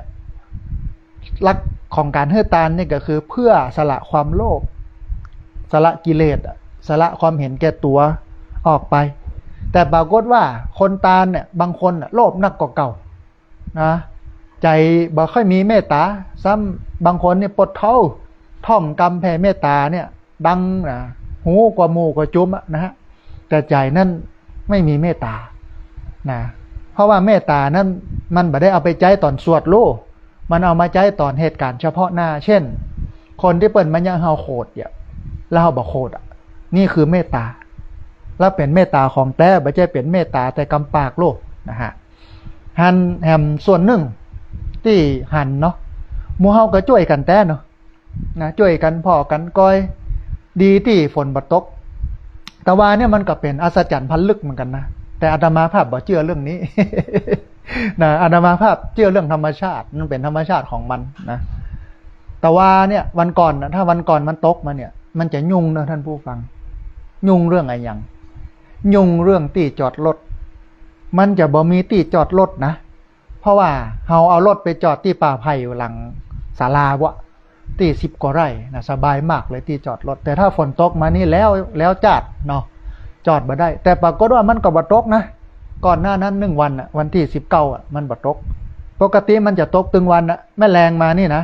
หลักของก๋านหื้อตานนี่ก็คือเพื่อสละความโลภ สละกิเลสอะ สละความเห็นแก่ตั๋วออกไป แต่ปรากฏว่าคนตานเนี่ย บางคนน่ะโลภนักกว่าเก่านะ ใจ๋บ่ค่อยมีเมตต๋า ซ้ำบางคนนี่ปดเถ้า ท่องกำแผ่เมตต๋าเนี่ย ดังนะ ฮู้กว่าหมู่กว่าจุมอะนะฮะ แต่ใจ๋นั้นไม่มีเมตต๋านะ เพราะว่าเมตต๋านั้นมันบ่ได้เอาไปใจ๊ต๋อนสวดโลก มันเอามาใจ๊ต๋อนเหตุก๋ารณ์เฉพาะหน้า เช่น คนตี้เปิ้นมาเยียะเฮาโขดเอี่ย แล้วเฮาบ่โขดอะ นี่คือเมตต๋า แล้วเป๋นเมตต๋าของแต๊ บ่ใจ้เป๋นเมตต๋าแต่กำปากโลกนะฮะ หันแหมส่วนนึ่งตี้หันเนาะ หมู่เฮาก็จ้วยกั๋นแต๊เนาะ นะ จ้วยกั๋นผ่อกั๋นกอย ดีตี้ฝนบ่ตก แต่ว่าเนี่ยมันก็เป๋นอัศจรรย์พันลึกเหมือนกั๋นนะ แต่อาตมาภาพบ่เจื้อเรื่องนี้ นะ อาตมาภาพเจื้อเรื่องธรรมชาติ มันเป๋นธรรมชาติของมันนะ แต่ว่าเนี่ยวันก่อนนะ ถ้าวันก่อนมันตกมาเนี่ย มันจะยุ่งเนอะท่านผู้ฟัง ยุ่งเรื่องอะหยัง ยุ่งเรื่องตี้จอดรถ มันจะบ่มีตี้จอดรถนะ เพราะว่าเฮาเอารถไปจอดตี้ป่าไผ่อยู่หลังศาลาบ่า ตี้สิบกว่าไร่นะ สบายมากเลยตี้จอดรถ แต่ถ้าฝนตกมานี่แล้ว แล้วจ้าดเนาะ จอดบ่ได้ แต่ปรากฏว่ามันก็บ่ตกนะ ก่อนหน้านั้นหนึ่งวันน่ะ วันตี้สิบเก้าอ่ะ มันบ่ตก ปกติมันจะตกตึงวันน่ะ แม่แลงมานี่นะ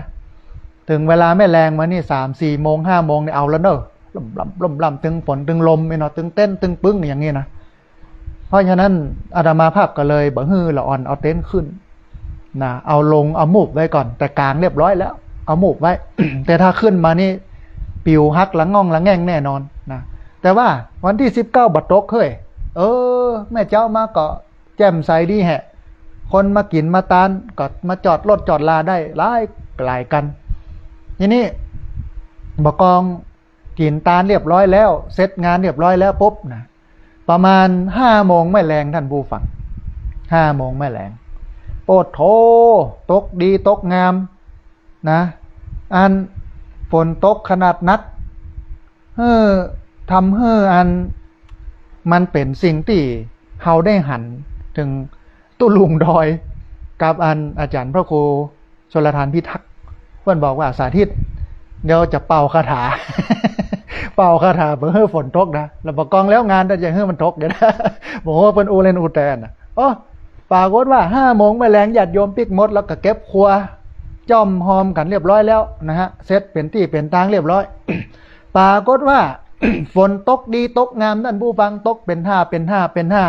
เถิงเวลาแม่แลงมานี่ สามสี่โมง ห้าโมงนี่เอาแล้วเนอะ ล่มล่ำล่มล่ำ ตึงฝนตึงลมนี่เนาะ ตึงเต็นท์ตึงปึ๊งอย่างนี้นะ เพราะฉะนั้นอาตมาภาพก็เลยบ่หื้อละอ่อนเอาเต็นท์ขึ้นนะ เอาลง เอามูบไว้ก่อน แต่กางเรียบร้อยแล้ว เอามูบไว้ แต่ถ้าขึ้นมานี่ ปิวหักละง่องละแง่งแน่นอนนะ แต่ว่าวันตี้สิบเก้าบ่ตกเฮ้ย เออ แม่เจ๊ามาก็แจ่มใสดีแฮะ คนมากิ๋นมาตานก็มาจอดรถจอดลาได้หลายหลายกั๋น ทีนี้บ่ากองกิ๋นตานเรียบร้อยแล้ว เสร็จงานเรียบร้อยแล้วปุ๊บนะ ประมาณห้าโมงแม่แลงท่านผู้ฟัง ห้าโมงแม่แลง โอ้โธ่ ตกดีตกงามนะ อันฝนตกขนาดนัก เฮ้อ ทำหื้ออันมันเป๋นสิ่งตี้เฮาได้หันเถิงตุ๊ลุงดอย กับอันอาจ๋ารย์พระครู ชลทานพิทักษ์ เปิ้นบอกว่า สาธิต เดี๋ยวจะเป่าคาถา เป่าคาถาเปื้อหื้อฝนตกนะ แล้วบ่ากองแล้วงานแต่จะหื้อมันตกเดี๋ยวนะ บอกว่าเปิ้นอู้เล่นอู้แตนนะ โอ้ ปรากฏว่าห้าโมงแม่แลงญาติโยมปิ๊กหมด แล้วก็เก็บครัวจ้อมฮอมกั๋นเรียบร้อยแล้วนะฮะ เสร็จเป๋นตี้เป๋นตางเรียบร้อย ปรากฏว่า ฝนตกดีตกงามท่านผู้ฟัง ตกเป๋นท่าเป๋นท่าเป๋นท่า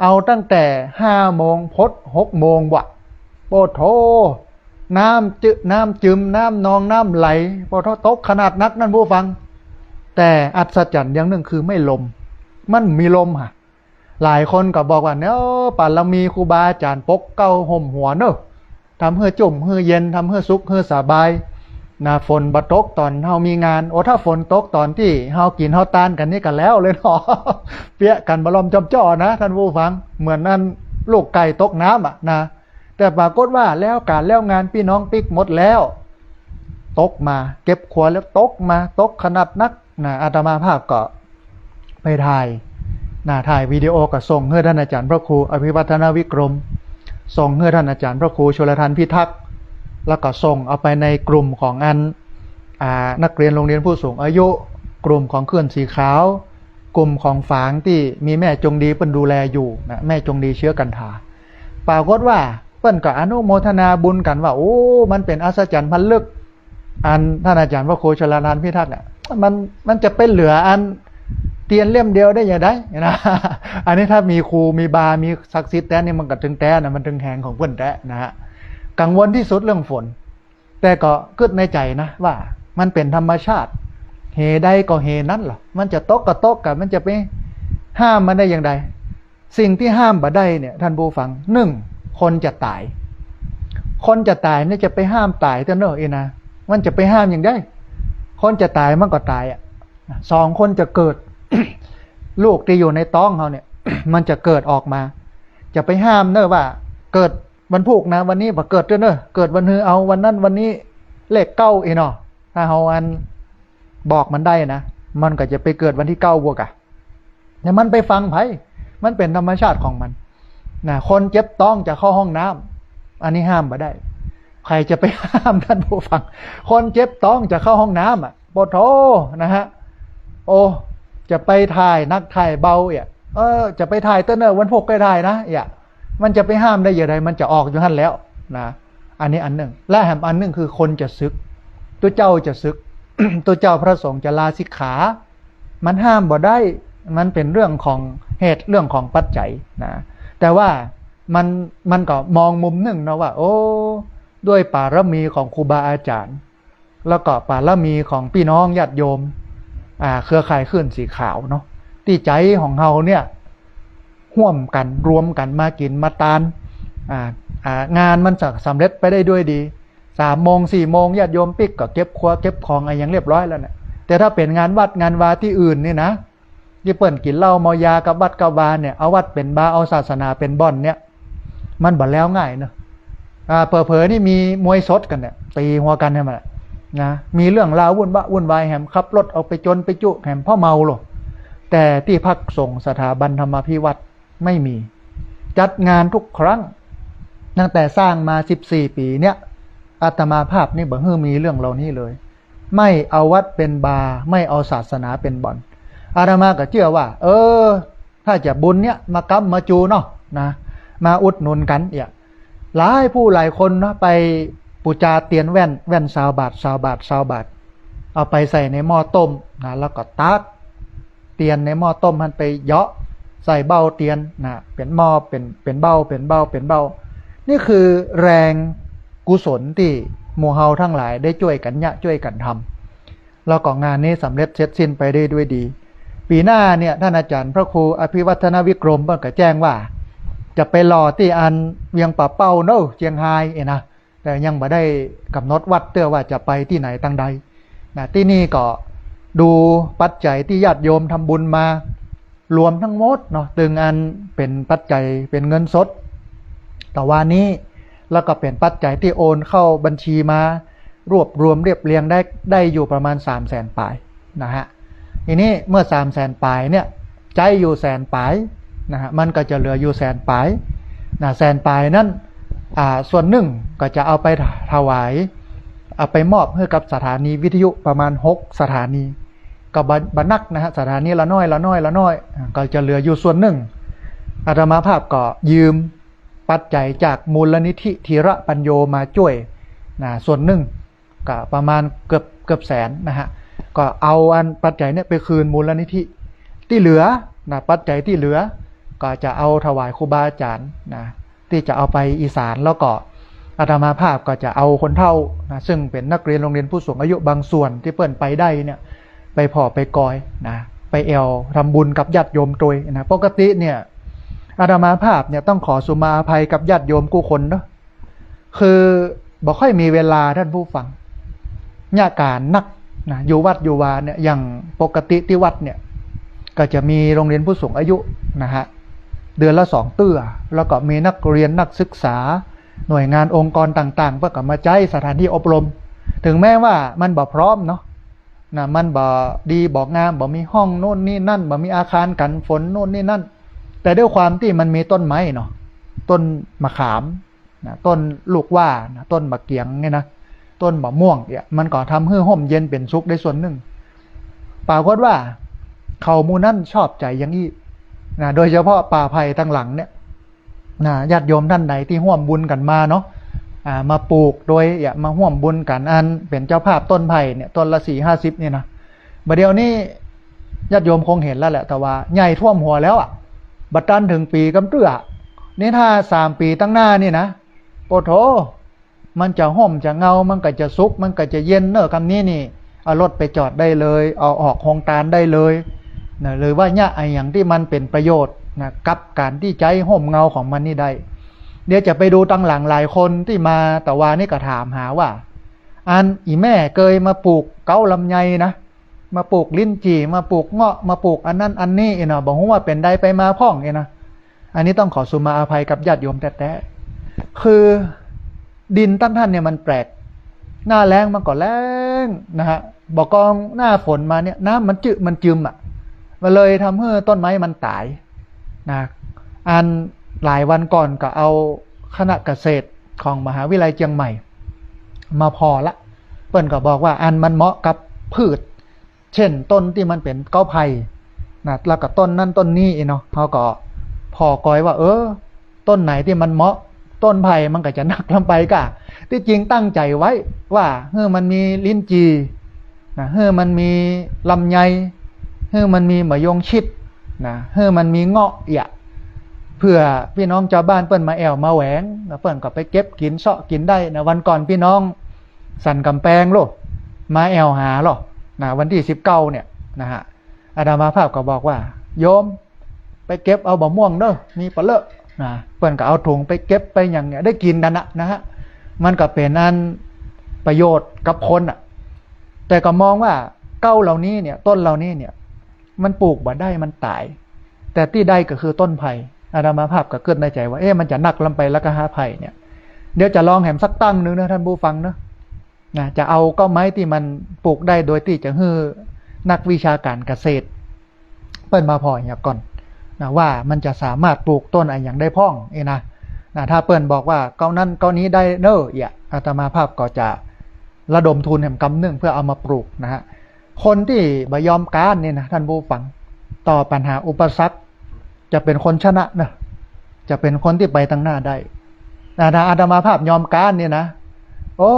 เอาตั้งแต่ห้าโมงพดหกโมงบ่า โอ้โธ่ น้ำจื- น้ำจืม น้ำนอง น้ำไหล โอ้โธ่ ตกขนาดนักท่านผู้ฟัง แต่อัศจรรย์อย่างนึ่งคือไม่ลม มันมีลมฮะ หลายคนก็บอกว่า เนี่ย บารมีครูบาอาจ๋ารย์ปกเกล้าห่มหัวเนอะ ทำหื้อจุ่มหื้อเย็น ทำหื้อสุขหื้อสบายนะ ฝนบ่ตกต๋อนเฮามีงาน โอ้ ถ้าฝนตกต๋อนตี้เฮากิ๋นเฮาตานกั๋นนี่ก็แล้วเลยเนาะ เปียะกั๋นบ่ล่อมจ้อมจ้อนะท่านผู้ฟัง เหมือนอันลูกไก่ตกน้ำอะนะ แต่ปรากฏว่าแล้วก๋านแล้วงานปี้น้องปิ๊กหมดแล้ว ตกมา เก็บครัวแล้วตกมา ตกขนาดนักนะ อาตมาภาพก็ไปถ่ายนะ ถ่ายวิดีโอก็ส่งหื้อท่านอาจ๋ารย์พระครูอภิวัฒนวิกรม ส่งหื้อท่านอาจ๋ารย์พระครูชลทานพิทักษ์ แล้วก็ส่งเอาไปในกลุ่มของอัน อ่า นักเรียนโรงเรียนผู้สูงอายุ กลุ่มของคลื่นสีขาว กลุ่มของฝางตี้มีแม่จงดีเปิ้นดูแลอยู่นะ แม่จงดีเชื้อกันถา ปรากฏว่าเปิ้นก็อนุโมทนาบุญกั๋นว่า โอ้ มันเป๋นอัศจรรย์พันลึก อันท่านอาจ๋ารย์พระครูชลทานพิทักษ์อะ มัน มันจะไปเหลืออันเตียนเล่มเดียวได้อย่างไรนะ อันนี้ถ้ามีครูมีบา มีศักดิ์สิทธิ์แต๊นี่มันก็ตึงแต๊นะ มันตึงแหงของเปิ้นแต๊นะฮะ กังวลที่สุดเรื่องฝน แต่ก็กึ๊ดในใจ๋นะว่ามันเป๋นธรรมชาติ เหใดก็เหนั้นล่ะ มันจะตกก็ตกกั๋น มันจะไปห้ามมันได้อย่างไร สิ่งตี้ห้ามบ่ได้เนี่ยท่านผู้ฟัง นึ่ง คนจะต๋าย คนจะต๋ายเนี่ยจะไปห้ามต๋ายเตื้อเน่ออีนะ มันจะไปห้ามอย่างใด คนจะต๋ายมันก็ต๋ายอะ สอง คนจะเกิด ลูกตี้อยู่ในต๊องเฮาเนี่ย มันจะเกิดออกมา จะไปห้ามเน่อว่าเกิดวันพูกนะ วันนี้บ่เกิดเตื้อเน่อ เกิดวันฮือเอาวันนั้นวันนี้ เลขเก้าอีเนาะ ถ้าเฮาอันบอกมันได้นะ มันก็จะไปเกิดวันตี้เก้าบ่าก่ะ แต่มันไปฟังใผ มันเป๋นธรรมชาติของมันนะ คนเจ็บต๊องจะเข้าห้องน้ำ อันนี้ห้ามบ่ได้ ใผจะไปห้ามท่านผู้ฟัง คนเจ็บต๊องจะเข้าห้องน้ำอะ โอ้โธ่นะฮะ โอ้ จะไปถ่ายหนักถ่ายเบาเอี่ย เออ จะไปถ่ายเตื้อเน่อ วันพูกก็ถ่ายนะเอี่ย มันจะไปห้ามได้อย่างไร มันจะออกอยู่หั้นแล้วนะ อันนี้อันนึ่ง และแหมอันนึ่งคือคนจะสึก ตุ๊เจ้าจะสึก ตุ๊เจ้าพระสงฆ์จะลาสิกขา มันห้ามบ่ได้ มันเป๋นเรื่องของเหตุ เรื่องของปัจจัยนะ แต่ว่ามัน มันก็มองมุมนึ่งเนาะว่า โอ้ ด้วยบารมีของครูบาอาจ๋ารย์ แล้วก็บารมีของปี้น้องญาติโยม อ่า เครือข่ายคลื่นสีขาวเนาะ ตี้ใจ๋ของเฮาเนี่ย ฮ่วมกั๋น รวมกั๋นมากิ๋นมาตาน อ่า อ่า งานมันจะสำเร็จไปได้ด้วยดี สามโมงสี่โมงญาติโยมปิ๊กก็เก็บครัวเก็บของอะหยังเรียบร้อยแล้วเนี่ย แต่ถ้าเป๋นงานวัดงานวาตี้อื่นนี่นะ ตี้เปิ้นกิ๋นเหล้าเมายากับวัดกับวาเนี่ย เอาวัดเป๋นบาร์ เอาศาสนาเป๋นบ่อนเนี่ย มันบ่แล้วง่ายเนาะ อ่า เผลอๆ นี่มีมวยสดกั๋นเนี่ย ตี๋หัวกั๋นใช่ไหมล่ะ นะ มีเรื่องราววุ่นวะวุ่นวายแหม ขับรถออกไปจนไปจุ๊แหม เพราะเมาโลด แต่ตี้พักสงฆ์สถาบันธรรมาภิวัฒน์ไม่มี จัดงานทุกครั้ง ตั้งแต่สร้างมาสิบสี่ปี๋เนี่ย อาตมาภาพนี่บ่หื้อมีเรื่องเหล่านี้เลย ไม่เอาวัดเป๋นบาร์ ไม่เอาศาสนาเป๋นบ่อน อาตมาก็เจื้อว่า เออ ถ้าจะบุญเนี่ย มาก๊ำมาจู๋เนาะ นะ มาอุดหนุนกั๋นเนี่ย หลายผู้หลายคนเนาะ ไปปู๋จาเตียนแว่น แว่นซาวบาท ซาวบาท ซาวบาท เอาไปใส่ในหม้อต้มนะ แล้วก็ตักเตียนในหม้อต้มหั้นไปเหยาะใส่เบ้าเตียนนะ เป๋นหม้อ เป๋น เป๋นเบ้า เป๋นเบ้า เป๋นเบ้า นี่คือแรงกุศลตี้หมู่เฮาตังหลายได้จ้วยกั๋นเยียะ จ้วยกั๋นทำ แล้วก็งานนี้สำเร็จเสร็จสิ้นไปได้ด้วยดี ปี๋หน้าเนี่ย ต้านอาจ๋ารย์พระครูอภิวัฒนวิกรมเปิ้นก็แจ้งว่า จะไปหล่อตี้อันเวียงป่าเป้าเนาะ เจียงฮายเอยนะ แต่ยังบ่ได้ก๋ำหนดวัดเตื้อว่าจะไปตี้ไหนตังใดนะ ตี้นี่ก็ดูปัจจัยตี้ญาติโยมทำบุญมา รวมทั้งหมดเนาะ ตึงอันเป๋นปัจจัยเป๋นเงินสด ตะวานี้ แล้วก็เป๋นปัจจัยตี้โอนเข้าบัญชีมา รวบรวมเรียบเรียงได้ ได้อยู่ประมาณสามแสนป๋ายนะฮะ ทีนี้เมื่อสามแสนป๋ายเนี่ย ใจ๊อยู่แสนป๋ายนะฮะ มันก็จะเหลืออยู่แสนป๋ายนะ แสนป๋ายนั้น อ่า ส่วนนึ่งก็จะเอาไปถวาย เอาไปมอบหื้อกับสถานีวิทยุประมาณหกสถานี ก็บ่ บ่นักนะฮะ สถานีละน้อย ละน้อย ละน้อย อ่า ก็จะเหลืออยู่ส่วนนึ่ง อาตมาภาพก็ยืมปัจจัยจากมูลนิธิธีระปัญโญมาจ้วยนะ ส่วนนึ่ง ก็ประมาณเกือบ เกือบแสนนะฮะ ก็เอาอันปัจจัยเนี่ยไปคืนมูลนิธิ ตี้เหลือนะ ปัจจัยตี้เหลือ ก็จะเอาถวายครูบาอาจ๋ารย์นะ ตี้จะเอาไปอีสาน แล้วก็อาตมาภาพก็จะเอาคนเฒ่านะ ซึ่งเป๋นนักเรียนโรงเรียนผู้สูงอายุบางส่วนตี้เปิ้นไปได้เนี่ย ไปผ่อไปกอยนะ ไปแอ่วทำบุญกับญาติโยมตวยนะ ปกติเนี่ย อาตมาภาพเนี่ยต้องขอสุมาอภัยกับญาติโยมกู้คนเนาะ คือบ่ค่อยมีเวลาต้านผู้ฟัง เยียะก๋านนักนะ อยู่วัดอยู่วาเนี่ย อย่างปกติตี้วัดเนี่ย ก็จะมีโรงเรียนผู้สูงอายุนะฮะ เดือนละสองเตื้อ แล้วก็มีนักเรียนนักศึกษา หน่วยงานองค์กรต่างๆ เปิ้นก็มาใจ๊สถานที่อบรม ถึงแม้ว่ามันบ่พร้อมเนาะ นะ มันบ่ดีบ่งาม บ่มีห้องโน่นนี่นั่น บ่มีอาคารกั๋นฝนโน่นนี่นั่น แต่ด้วยความตี้มันมีต้นไม้เนาะ ต้นมะขามนะ ต้นลูกว่านะ ต้นมะเกียงเนี่ยนะ ต้นมะม่วงเนี่ย มันก็ทำหื้อฮ่มเย็นเป๋นสุขได้ส่วนนึ่ง ปรากฏว่าเขาหมู่นั้นชอบใจ๋อย่างอี้นะ โดยเฉพาะป่าไผ่ตังหลังเนี่ย นะ ญาติโยมต้านใดตี้ฮ่วมบุญกั๋นมาเนาะ อ่า มาปลูกโดย เยียะ มาฮ่วมบุญกั๋น อันเป๋นเจ้าภาพต้นไผ่เนี่ย ต้นละสี่ห้าสิบเนี่ยนะ บ่าเดี่ยวนี้ญาติโยมคงหันแล้วแหละ ตะวาใหญ่ท่วมหัวแล้วอะ บ่ตันเถิงปี๋กำเตื้อ นี่ถ้าสามปี๋ตังหน้านี่นะ โอ้โธ่ มันจะฮ่มจะเงา มันก็จะสุข มันก็จะเย็นเนาะ กำนี้นี่ เอารถไปจอดได้เลย เอาออกโฮงตานได้เลยนะ หรือว่าเยียะอะหยังตี้มันเป๋นประโยชน์นะ กับก๋านตี้ใจ๊ฮ่มเงาของมันนี่ได้ เดี๋ยวจะไปดูตังหลังหลายคนตี้มาตะวานี้ก็ถามหาว่า อันอี่แม่เกยมาปลูกเก๊าลำไยนะ มาปลูกลิ้นจี่ มาปลูกเงาะ มาปลูกอันนั้นอันนี้เนาะ บ่ฮู้ว่าเป๋นใดไปมาพ่องเนาะ อันนี้ต้องขอสุมาอภัยกับญาติโยมแต๊ๆ คือดินตังต้านเนี่ยมันแปลก หน้าแล้งมันก็แล้งนะฮะ บ่ากองหน้าฝนมาเนี่ย น้ำมันจืดมันจึมอะ มันเลยทำหื้อต้นไม้มันต๋ายนะ อันหลายวันก่อนก็เอาคณะเกษตรของมหาวิทยาลัยเจียงใหม่มาผ่อละ เปิ้นก็บอกว่าอันมันเหมาะกับพืช เจ้นต้นตี้มันเป๋นเก๊าไผ่นะ แล้วก็ต้นนั้นต้นนี้เนาะ เฮาก็ผ่อกอยว่า เออ ต้นไหนตี้มันเหมาะ ต้นไผ่มันก็จะนักลำไปก้า ตี้จริงตั้งใจ๋ไว้ว่าหื้อมันมีลิ้นจี่นะ หื้อมันมีลำไย หื้อมันมีมะยงชิดนะ หื้อมันมีเงาะเอี้ย เผื่อปี้น้องจาวบ้านเปิ้นมาแอ่วมาแหวงนะ เปิ้นก็ไปเก็บกิ๋นเซาะกิ๋นได้นะ วันก่อนปี้น้องสันก๋ำแปงโล มาแอ่วหาโลนะ วันตี้สิบเก้าเนี่ยนะฮะ อาตมาภาพก็บอกว่า โยม ไปเก็บเอาบ่าม่วงเน่อ มีปะเลอะนะ เปิ้นก็เอาถุงไปเก็บไปหยังเนี่ย ได้กิ๋นกั๋นนะ นะฮะ มันก็เป๋นอันประโยชน์กับคนน่ะ แต่ก็มองว่าเก๊าเหล่านี้เนี่ย ต้นเหล่านี้เนี่ย มันปลูกบ่ได้ มันต๋าย แต่ตี้ได้ก็คือต้นไผ่ อาตมาภาพก็กึ๊ดในใจ๋ว่า เอ๊ะ มันจะนักล้ำไปแล้วก็หาไผ่เนี่ย เดี๋ยวจะลองแหมสักตั้งหนึ่งนะท่านผู้ฟังเนาะ นะ จะเอาก๊อไม้ตี้มันปลูกได้โดยตี้จะหื้อนักวิชาก๋านเกษตรเปิ้นมาผ่อเหียก่อนนะ ว่ามันจะสามารถปลูกต้นอะหยังได้พ่องเอนะ นะ ถ้าเปิ้นบอกว่าก๊อนั้นก๊อนี้ได้เน้อเอียะ อาตมาภาพก็จะระดมทุนแหมกำนึ่งเพื่อเอามาปลูกนะฮะ คนตี้บ่ยอมก๊านนี่นะท่านผู้ฟัง ต่อปัญหาอุปสรรค จะเป๋นคนชนะนะ จะเป๋นคนตี้ไปตังหน้าได้นะ ถ้าอาตมาภาพยอมก๊านนี่นะ โอ้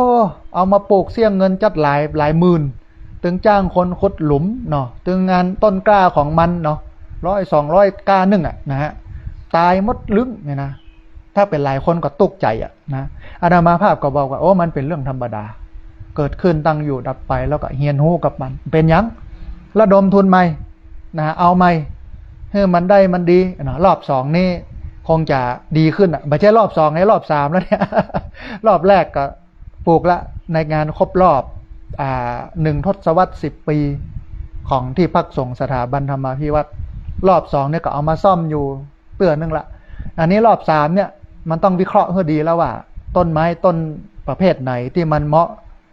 เอามาปลูกเสี้ยเงินจั๊ดหลายหลายหมื่น ตึงจ้างคนขุดหลุมเนาะ ตึงอันต้นกล้าของมันเนาะ ร้อยสองร้อยกล้านึ่งอะนะฮะ ต๋ายหมดลึ้งเนี่ยนะ ถ้าเป๋นหลายคนก็ตุ๊กใจ๋อะนะ อาตมาภาพก็บอกว่า โอ้ มันเป๋นเรื่องธรรมดา เกิดขึ้นตั้งอยู่ดับไป แล้วก็เฮียนฮู้กับมัน เป๋นหยัง ระดมทุนใหม่นะ เอาใหม่ หื้อมันได้มันดีนะ รอบสองนี่คงจะดีขึ้นอะ บ่ใจ้รอบสองไอ้รอบสามแล้วเนี่ย รอบแรกก็ปลูกละ ในงานครบรอบ อ่า หนึ่งทศวรรษสิบปี ของตี้พักสงฆ์สถาบันธรรมาภิวัตน์ รอบสองเนี่ยก็เอามาซ่อมอยู่เตื้อนึ่งละ อันนี้รอบสามเนี่ยมันต้องวิเคราะห์หื้อดีแล้วว่า ต้นไม้ต้นประเภทไหนตี้มันเหมาะ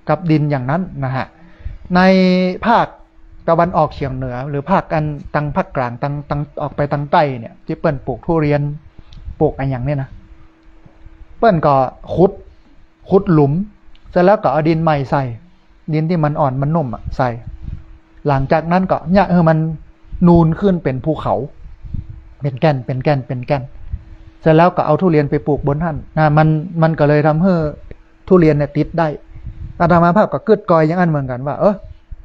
กับดินอย่างนั้นนะฮะ ในภาคตะวันออกเฉียงเหนือ หรือภาคอันตังภาคกลาง ตัง ตังออกไปตังใต้เนี่ย ตี้เปิ้นปลูกทุเรียน ปลูกอะหยังเนี่ยนะ เปิ้นก็ขุด ขุดหลุม เสร็จแล้วก็เอาดินใหม่ใส่ ดินตี้มันอ่อนมันนุ่มอะใส่ หลังจากนั้นก็เยียะหื้อมันนูนขึ้นเป๋นภูเขา เป๋นแก่น เป๋นแก่น เป๋นแก่น เสร็จแล้วก็เอาทุเรียนไปปลูกบนหั้นนะ มัน มันก็เลยทำหื้อทุเรียนเนี่ยติดได้ อาตมาภาพก็กึ๊ดกอยอย่างอั้นเหมือนกั๋นว่า เออ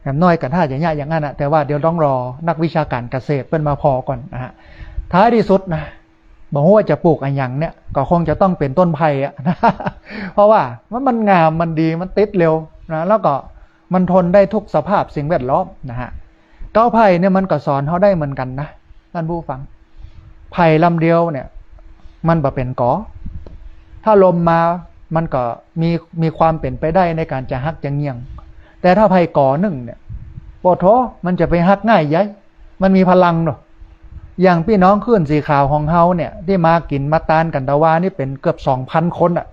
อย่างน้อยก็ถ้าจะเยียะอย่างอั้นอะ แต่ว่าเดี๋ยวต้องรอนักวิชาก๋านเกษตรเปิ้นมาผ่อก่อนนะฮะ ท้ายตี้สุดนะ บ่ฮู้ว่าจะปลูกอะหยังเนี่ย ก็คงจะต้องเป๋นต้นไผ่อะ เพราะว่ามัน มันงาม มันดี มันติดเร็วนะ แล้วก็มันทนได้ทุกสภาพสิ่งแวดล้อมนะฮะ ก๊อไผ่เนี่ยมันก็สอนเฮาได้เหมือนกั๋นนะท่านผู้ฟัง ไผ่ลำเดียวเนี่ย มันบ่เป๋นกอ ถ้าลมมา มันก็มี มีความเป๋นไปได้ในก๋านจะหักจะเงี่ยง แต่ถ้าไผ่กอนึ่งเนี่ย โอ้โธ่ มันจะไปหักง่ายใหญ่ มันมีพลังเนาะ อย่างปี้น้องคลื่นสีขาวของเฮาเนี่ย ตี้มากิ๋นมาตานกั๋นตะวานี่เป๋นเกือบสองพันคนอะ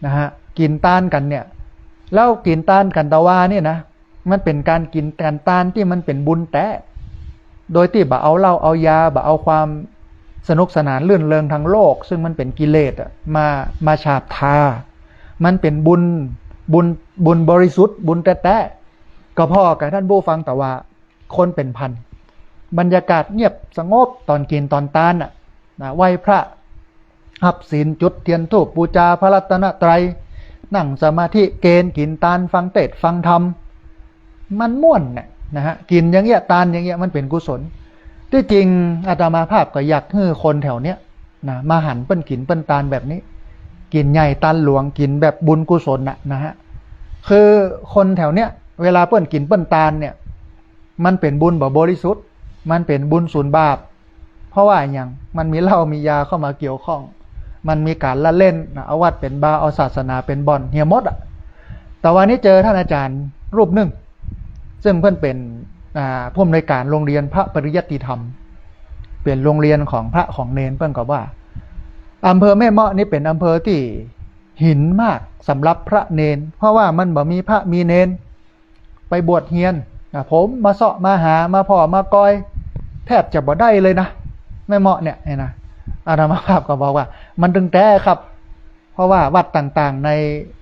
นะฮะ กิ๋นตานกั๋นเนี่ย แล้วกิ๋นตานกั๋นตะวานี่นะ มันเป๋นก๋านกิ๋นก๋านตานตี้มันเป๋นบุญแต๊ โดยตี้บ่เอาเหล้าเอายา บ่เอาความสนุกสนานรื่นเริงทางโลก ซึ่งมันเป๋นกิเลสอะ มา มาฉาบทา มันเป๋นบุญ บุญ บุญบริสุทธิ์ บุญแต๊ๆ ก็ผ่อกับท่านผู้ฟังตะวา คนเป๋นพัน บรรยากาศเงียบสงบต๋อนกิ๋นต๋อนตานน่ะนะ ไหว้พระ ฮับศีล จุดเตียนธูป ปู๋จาพระรัตนตรัย นั่งสมาธิ เกณฑ์กิ๋นตาน ฟังเตสน์ฟังธรรม มันม่วนน่ะนะฮะ กิ๋นอย่างเงี้ย ตานอย่างเงี้ย มันเป๋นกุศล ตี้จริงอาตมาภาพก็อยากหื้อคนแถวเนี้ยนะ มาหันเปิ้นกิ๋นเปิ้นตานแบบนี้ กิ๋นใหญ่ตานหลวง กิ๋นแบบบุญกุศลน่ะนะฮะ คือคนแถวเนี้ย เวลาเปิ้นกิ๋นเปิ้นตานเนี่ย มันเป๋นบุญบ่บริสุทธิ์ มันเป๋นบุญสูญบาป เพราะว่าอะหยัง มันมีเหล้ามียาเข้ามาเกี่ยวข้อง มันมีก๋านละเล่นนะ เอาวัดเป๋นบาร์ เอาศาสนาเป๋นบ่อน เหียหมดอะ ตะวานี้เจอท่านอาจ๋ารย์รูปนึ่ง ซึ่งเปิ้นเป๋น อ่า ผู้อำนวยก๋านโรงเรียนพระปริยัติธรรม เป๋นโรงเรียนของพระของเณร เปิ้นก็ว่า อำเภอแม่เมาะนี่เป๋นอำเภอตี้หินมากสำหรับพระเณร เพราะว่ามันบ่มีพระมีเณร ไปบวชเฮียนนะ ผมมาเซาะมาหา มาผ่อมากอย แทบจะบ่ได้เลยนะ แม่เมาะเนี่ย เนี่ยนะ อาตมาภาพก็บอกว่า มันตึงแต๊ครับ เพราะว่าวัดต่างๆ ใน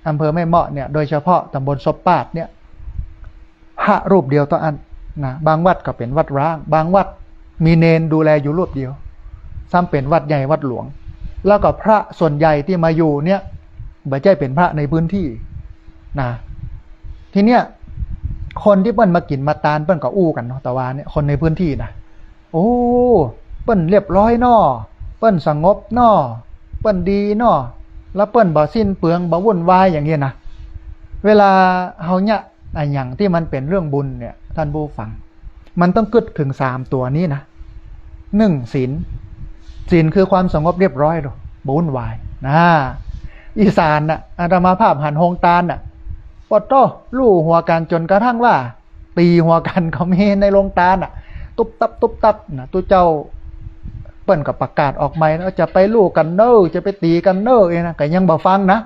อำเภอแม่เมาะเนี่ย โดยเฉพาะตำบลศพปาดเนี่ย พระรูปเดียวเต้าอั้นนะ บางวัดก็เป๋นวัดร้าง บางวัดมีเณรดูแลอยู่รูปเดียว ซ้ำเป๋นวัดใหญ่วัดหลวง แล้วก็พระส่วนใหญ่ตี้มาอยู่เนี่ย บ่ใจ้เป๋นพระในพื้นที่นะ ทีเนี้ย คนตี้เปิ้นมากิ๋นมาตาน เปิ้นก็อู้กั๋นเนาะ ตะวาเนี่ย คนในพื้นที่นะ โอ้ เปิ้นเรียบร้อยน้อ เปิ้นสงบน้อ เปิ้นดีน้อ แล้วเปิ้นบ่สิ้นเปลือง บ่วุ่นวายอย่างเงี้ยนะ เวลาเฮาเยียะอะหยังตี้มันเป๋นเรื่องบุญเนี่ย ท่านผู้ฟัง มันต้องกึ๊ดเถิงสามตั๋วนี้นะ นึ่ง ศีล ศีลคือความสงบเรียบร้อยเนาะ บ่วุ่นวายนะ อีสานน่ะ อาตมาภาพหันโฮงตานน่ะ ปอดโต้ ลู่หัวกั๋นจ๋นกระทั่งว่า ตี๋หัวกั๋นก็มีในโฮงตานน่ะ ตุ๊บตับตุ๊บตับนะ ตุ๊เจ้าเปิ้นก็ประกาศออกใหม่นะ จะไปลู่กั๋นเน่อ จะไปตี๋กั๋นเน่อ เองนะ ก็ยังบ่ฟังนะ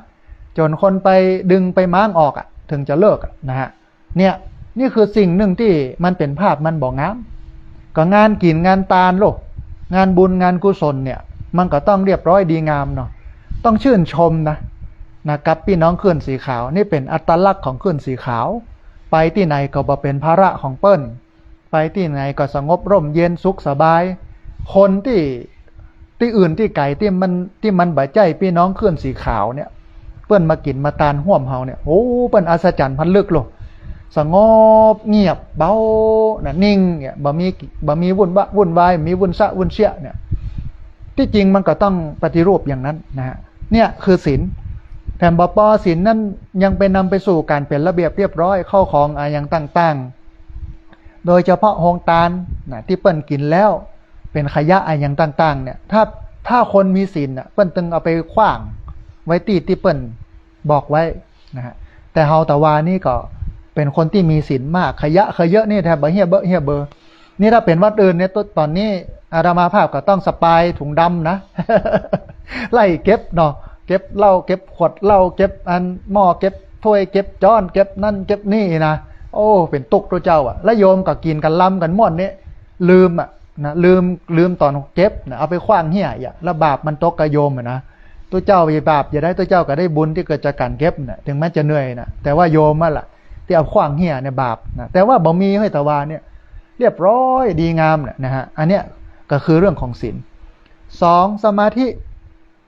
จ๋นคนไปดึงไปม้างออกอะ เถิงจะเลิกอะนะฮะ เนี่ย นี่คือสิ่งนึ่งตี้มันเป๋นภาพมันบ่งาม ก็งานกิ๋นงานตานโลก งานบุญงานกุศลเนี่ย มันก็ต้องเรียบร้อยดีงามเนาะ ต้องชื่นชมนะ นะ กับปี้น้องคลื่นสีขาว นี่เป๋นอัตลักษณ์ของคลื่นสีขาว ไปตี้ไหนก็บ่เป๋นภาระของเปิ้น ไปตี้ไหนก็สงบร่มเย็นสุขสบาย คนตี้ ตี้อื่นตี้ไก๋ตี้มัน ตี้มันบ่ใจ้ปี้น้องคลื่นสีขาวเนี่ย เปิ้นมากิ๋นมาตานฮ่วมเฮาเนี่ย โอ้ เปิ้นอัศจรรย์พันลึกโลก สงบเงียบเบานะ นิ่งเนี่ย บ่มี บ่มีวุ่นวะ วุ่นวาย บ่มีวุ่นซะวุ่นเสียเนี่ย ตี้จริงมันก็ต้องปฏิรูปอย่างนั้นนะฮะ เนี่ยคือศีล แถมบ่ปอศีลนั้นยังไปนำไปสู่ก๋านเป๋นระเบียบเรียบร้อย เข้าของอะหยังต่างๆ โดยเฉพาะโฮงตานนะ ตี้เปิ้นกิ๋นแล้วเป๋นขยะอะหยังต่างๆ เนี่ย ถ้า ถ้าคนมีศีลน่ะ เปิ้นตึงเอาไปขว้างไว้ตี้ ตี้เปิ้นบอกไว้นะฮะ แต่เฮาตะวานี่ก็เป๋นคนตี้มีศีลมาก ขยะขยะเยอะนี่แถมบ่เฮี้ยเบ้อเฮี้ยเบ้อ นี่ถ้าเป๋นวัดอื่นเนี่ย ต๋อนนี้อาตมาภาพก็ต้องสะปายถุงดำนะ ไล่เก็บเนาะ เก็บเหล้า เก็บขวดเหล้า เก็บอันหม้อ เก็บถ้วย เก็บจ๊อน เก็บนั่นเก็บนี่นะ โอ้ เป๋นตุ๊กตุ๊เจ้าอะ แล้วโยมก็กิ๋นกั๋นลำกั๋นม่วนเนี่ย ลืมอะนะ ลืม ลืมต๋อนเก็บนะ เอาไปขว้างเฮี้ยอะ แล้วบาปมันตกกะโยมอะนะ ตุ๊เจ้าบ่บาปจะได้ ตุ๊เจ้าก็ได้บุญตี้เกิดจากก๋านเก็บนะ เถิงแม้จะเหนื่อยนะ แต่ว่าโยมนั่นแหละตี้เอาขว้างเฮี้ยเนี่ยบาปนะ แต่ว่าบ่มี เฮ้ย ตะวาเนี่ย เรียบร้อยดีงามน่ะนะฮะ อันเนี้ยก็คือเรื่องของศีล สอง สมาธิ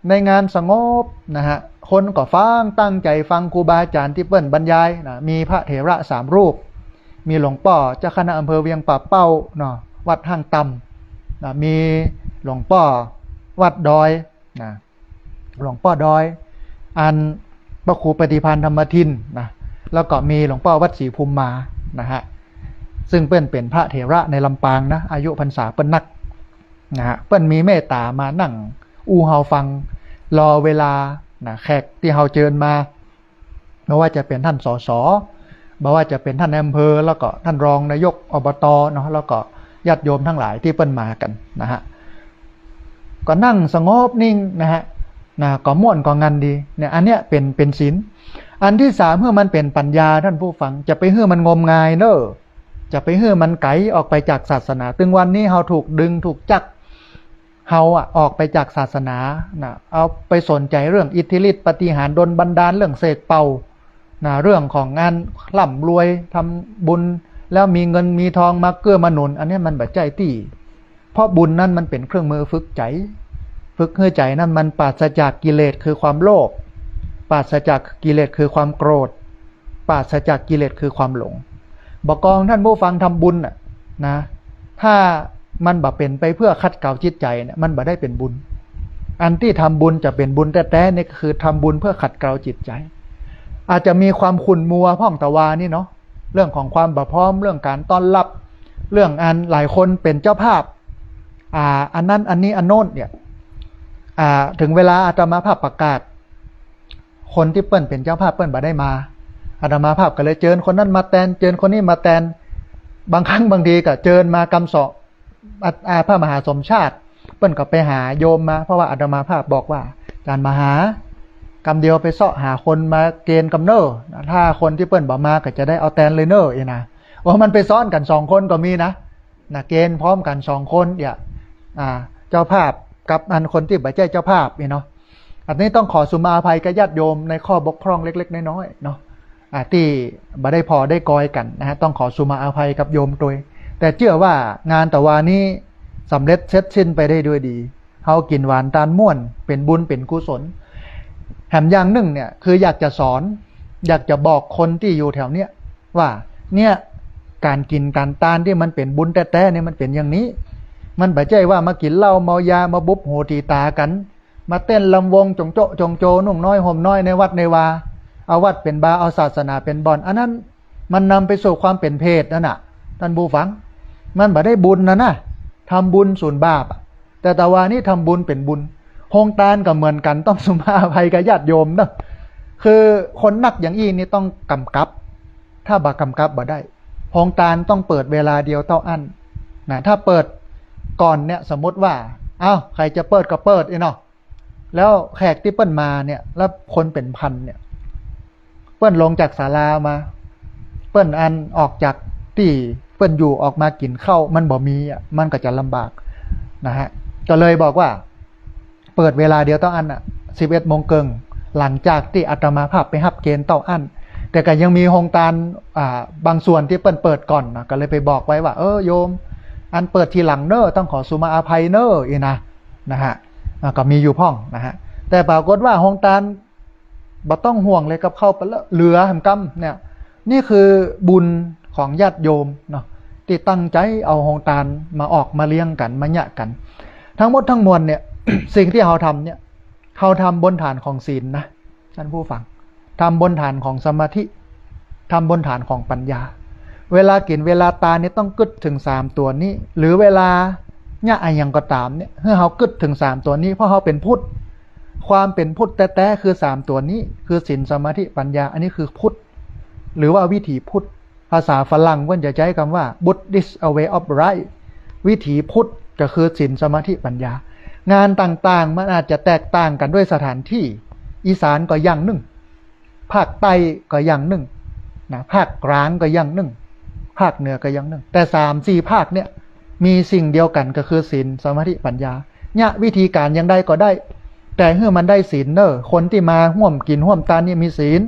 ในงานสงบนะฮะ คนก็ฟัง ตั้งใจ๋ฟังครูบาอาจ๋ารย์ตี้เปิ้นบรรยายนะ มีพระเถระสามรูป มีหลวงป้อเจ้าคณะอำเภอเวียงป่าเป้าเนาะ วัดห้างต่ำนะ มีหลวงป้อวัดดอยนะ หลวงป้อดอย อันพระครูปฏิภาณธรรมทินนะ แล้วก็มีหลวงป้อวัดศรีภูมิมานะฮะ ซึ่งเปิ้นเป๋นพระเถระในลำปางนะ อายุพรรษาเปิ้นนักนะฮะ เปิ้นมีเมตต๋ามานั่งอู้เฮาฟัง รอเวลานะ แขกตี้เฮาเจิญมา บ่ว่าจะเป๋นท่าน สส บ่ว่าจะเป๋นท่านนายอำเภอ แล้วก็ท่านรองนายก อบต เนาะ แล้วก็ญาติโยมตังหลายตี้เปิ้นมากั๋นนะฮะ ก็นั่งสงบนิ่งนะฮะ นะ ก็ม่วนก็งันดีเนี่ย อันเนี้ยเป๋น เป๋นศีล อันตี้สาม เพื่อมันเป๋นปัญญา ท่านผู้ฟัง จะไปหื้อมันงมงายเน่อ จะไปหื้อมันไก๋ออกไปจากศาสนา ตึงวันนี้เฮาถูกดึงถูกจัก เฮาอะออกไปจากศาสนานะ เอาไปสนใจ๋เรื่องอิทธิฤทธิ์ปาฏิหาริย์ดลบันดาล เรื่องเสกเป่านะ เรื่องของงานร่ำรวย ทำบุญแล้วมีเงินมีทองมาเกื้อมาหนุน อันเนี้ยมันบ่ใจ้ตี้ เพราะบุญนั้นมันเป๋นเครื่องมือฝึกใจ๋ ฝึกหื้อใจ๋นั้นมันปราศจากกิเลสคือความโลภ ปราศจากกิเลสคือความโกรธ ปราศจากกิเลสคือความหลง บ่กองท่านผู้ฟังทำบุญน่ะนะ ถ้ามันบ่เป๋นไปเพื่อขัดเกลาจิตใจ๋เนี่ย มันบ่ได้เป๋นบุญ อันตี้ทำบุญจะเป๋นบุญแต๊ๆ เนี่ยก็คือทำบุญเพื่อขัดเกลาจิตใจ๋ อาจจะมีความขุ่นมัวพ่องตะวานี่เนาะ เรื่องของความบ่พร้อม เรื่องก๋านต้อนรับ เรื่องอันหลายคนเป๋นเจ้าภาพ อ่า อันนั้นอันนี้อันโน้นเนี่ย อ่า เถิงเวลาอาตมาภาพประกาศ คนตี้เปิ้นเป๋นเจ้าภาพเปิ้นบ่ได้มา อาตมาภาพก็เลยเจิญคนนั้นมาแตน เจิญคนนี้มาแตน บางครั้งบางทีก็เจิญมากำเสาะ อ่า อ่า พระมหาสมชาติ เปิ้นก็ไปหาโยมมา เพราะว่าอาตมาภาพบอกว่า อาจ๋ารย์มหา กำเดียวไปเซาะหาคนมาเกณฑ์กำเน่อ ถ้าคนตี้เปิ้นบ่มาก็จะได้เอาแตนเลยเน่อ เอ้ยนะ โอ้ มันไปซ้อนกั๋นสองคนก็มีนะ นะ เกณฑ์พร้อมกั๋นสองคนเนี่ย อ่า เจ้าภาพกับอันคนตี้บ่ใจ้เจ้าภาพนี่เนาะ อันนี้ต้องขอสุมาอภัยกับญาติโยมในข้อบกพร่องเล็กๆ น้อยๆ เนาะ อ่า ตี้บ่ได้ผ่อได้กอยกั๋นนะฮะ ต้องขอสุมาอภัยกับโยมตวย แต่เจื้อว่างานตะวานี้สำเร็จเสร็จสิ้นไปได้ด้วยดี เฮากิ๋นหวานตานม่วน เป๋นบุญเป๋นกุศล แถมอย่างนึ่งเนี่ย คืออยากจะสอน อยากจะบอกคนตี้อยู่แถวเนี้ย ว่าเนี่ย ก๋านกิ๋นก๋านตานตี้มันเป๋นบุญแต๊ๆ เนี่ยมันเป๋นอย่างนี้ มันบ่ใจ้ว่ามากิ๋นเหล้าเมายา มาบุบหูตี๋ต๋ากั๋น มาเต้นรำวงจ๋งโจ๊ะจ๋งโจ นุ่งน้อยห่มน้อยในวัดในวา เอาวัดเป๋นบาร์ เอาศาสนาเป๋นบ่อน อันนั้นมันนำไปสู่ความเป๋นเปรตนั่นน่ะ ท่านผู้ฟัง มันบ่ได้บุญนะนะ ทำบุญสูญบาปอะ แต่ตะวานี้ทำบุญเป๋นบุญ โฮงตานก็เหมือนกั๋น ต้องสุมาอภัยกับญาติโยมเนาะ คือคนนักอย่างอี้นี่ต้องก๋ำกับ ถ้าบ่ก๋ำกับบ่ได้ โฮงตานต้องเปิดเวลาเดียวเต้าอั้น นะ ถ้าเปิดก่อนเนี่ย สมมติว่า เอ้า ใผจะเปิดก็เปิดอี้เนาะ แล้วแขกตี้เปิ้นมาเนี่ย แล้วคนเป๋นพันเนี่ย เปิ้นลงจากศาลามา เปิ้นอันออกจากตี้เปิ้นอยู่ออกมากิ๋นข้าว มันบ่มีอะ มันก็จะลำบากนะฮะ ก็เลยบอกว่า เปิดเวลาเดียวเต้าอั้นน่ะ สิบเอ็ดโมงเกิ่ง หลังจากตี้อาตมาภาพไปฮับเกณฑ์เต้าอั้น แต่ก็ยังมีโฮงตาน อ่า บางส่วนตี้เปิ้นเปิดก่อนนะ ก็เลยไปบอกไว้ว่า เออ โยม อันเปิดทีหลังเน้อ ต้องขอสุมาอภัยเน้อ อี้นะ นะฮะ อ่า ก็มีอยู่พ่องนะฮะ แต่ปรากฏว่าโฮงตาน บ่ต้องห่วงเลย กับข้าวเปิ้นละ เหลือแหมกำเนี่ย นี่คือบุญของญาติโยมเนาะ ตี้ตั้งใจ๋เอาโฮงตานมาออกมาเลี้ยงกั๋น มาเยียะกั๋น ทั้งหมดทั้งมวลเนี่ย สิ่งตี้เฮาทำเนี่ย เฮาทำบนฐานของศีลนะ ท่านผู้ฟัง ทำบนฐานของสมาธิ ทำบนฐานของปัญญา เวลากิ๋นเวลาตานเนี่ยต้องกึ๊ดเถิงสามตั๋วนี้ หรือเวลาเยียะอะหยังก็ต๋ามเนี่ย หื้อเฮากึ๊ดเถิงสามตั๋วนี้ เพราะเฮาเป๋นพุทธ ความเป๋นพุทธแต๊ๆ คือสามตั๋วนี้ คือศีล สมาธิ ปัญญา อันนี้คือพุทธ หรือว่าวิถีพุทธ ภาษาฝรั่งเปิ้นจะใจ๊กำว่า Buddhist way of life วิถีพุทธก็คือศีล สมาธิ ปัญญา งานต่างๆ มันอาจจะแตกต่างกั๋นด้วยสถานที่ อีสานก็อย่างนึ่ง ภาคใต้ก็อย่างนึ่งนะ ภาคกลางก็อย่างนึ่ง ภาคเหนือก็อย่างนึ่ง แต่สามสี่ภาคเนี่ย มีสิ่งเดียวกั๋นก็คือศีล สมาธิ ปัญญา เยียะวิธีก๋านอย่างใดก็ได้ แต่หื้อมันได้ศีลเน้อ คนตี้มาฮ่วมกิ๋นฮ่วมตานนี่มีศีล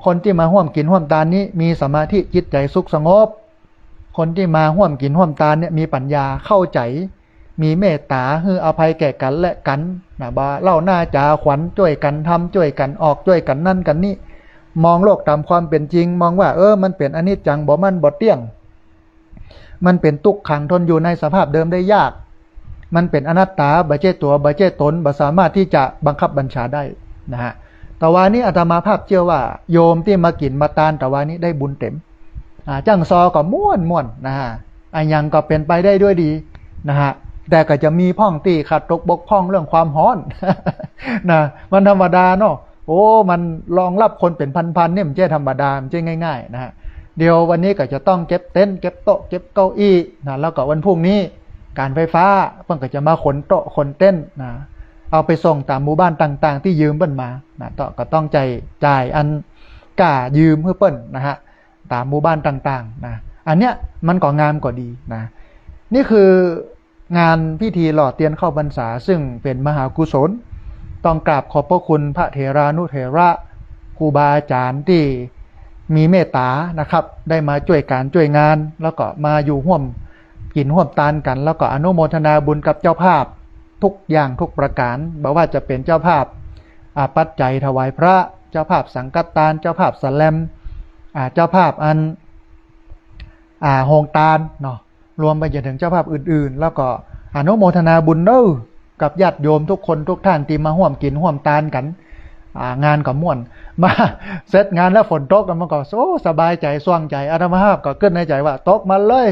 คนตี้มาฮ่วมกิ๋นฮ่วมตานนี่มีสมาธิ จิตใจ๋สุขสงบ คนตี้มาฮ่วมกิ๋นฮ่วมตานเนี่ยมีปัญญา เข้าใจ๋ มีเมตต๋า หื้ออภัยแก่กั๋นและกั๋นนะ บ่าเล่าหน้าจ๋าขวัญ จ้วยกั๋นทำ จ้วยกั๋นออก จ้วยกั๋นนั่นกั๋นนี่ มองโลกต๋ามความเป๋นจริง มองว่า เออ มันเป๋นอนิจจัง บ่มั่นบ่เตี้ยง มันเป๋นตุ๊กขัง ทนอยู่ในสภาพเดิมได้ยาก มันเป๋นอนัตตา บ่ใจ้ตั๋ว บ่ใจ้ต๋น บ่สามารถตี้จะบังคับบัญชาได้นะฮะ แต่วานี้อาตมาภาพเจื้อว่า โยมตี้มากิ๋นมาตาน แต่วานี้ได้บุญเต๋ม อ่า จั้งซอก็ม่วนๆ นะฮะ อะหยังก็เป๋นไปได้ด้วยดีนะฮะ แต่ก็จะมีพ่องตี้ขาดตกบกพร่องเรื่องความฮ้อน นะ มันธรรมดาเนาะ โอ้ มันรองรับคนเป๋นพันๆ นี่มันบ่ใจ้ธรรมดา มันบ่ใจ้ง่ายๆ นะฮะ เดี๋ยววันนี้ก็จะต้องเก็บเต็นท์ เก็บโต๊ะ เก็บเก้าอี้นะ แล้วก็วันพรุ่งนี้ก๋านไฟฟ้าเปิ้นก็จะมาขนโต๊ะขนเต็นท์นะ เอาไปส่งต๋ามหมู่บ้านต่างๆ ตี้ยืมเปิ้นมานะ ก็ต้องใจ๊จ่ายอันก้ายืมหื้อเปิ้นนะฮะ ต๋ามหมู่บ้านต่างๆ นะ อันเนี้ยมันก็งามก็ดีนะ นี่คืองานพิธีหล่อเตียนเข้าพรรษา ซึ่งเป๋นมหากุศล ต้องกราบขอบพระคุณพระเถรานุเถระ ครูบาอาจ๋ารย์ตี้มีเมตต๋านะครับ ได้มาจ้วยก๋านจ้วยงาน แล้วก็มาอยู่ฮ่วมกิ๋นฮ่วมตานกั๋น แล้วก็อนุโมทนาบุญกับเจ้าภาพทุกอย่างทุกประก๋าน บ่ว่าจะเป๋นเจ้าภาพ อ่า ปัจจัยถวายพระ เจ้าภาพสังฆตาน เจ้าภาพสแลม อ่า เจ้าภาพอัน อ่า โฮงตานเนาะ รวมไปจนเถิงเจ้าภาพอื่นๆ แล้วก็อนุโมทนาบุญเน้อ กับญาติโยมทุกคนทุกท่านตี้มาฮ่วมกิ๋นฮ่วมตานกั๋น อ่า งานก็ม่วน มาเสร็จงานแล้วฝนตก มันก็ โอ้ สบายใจ๋ ส่วงใจ๋ อาตมาภาพก็กึ๊ดในใจ๋ว่า ตกมาเลย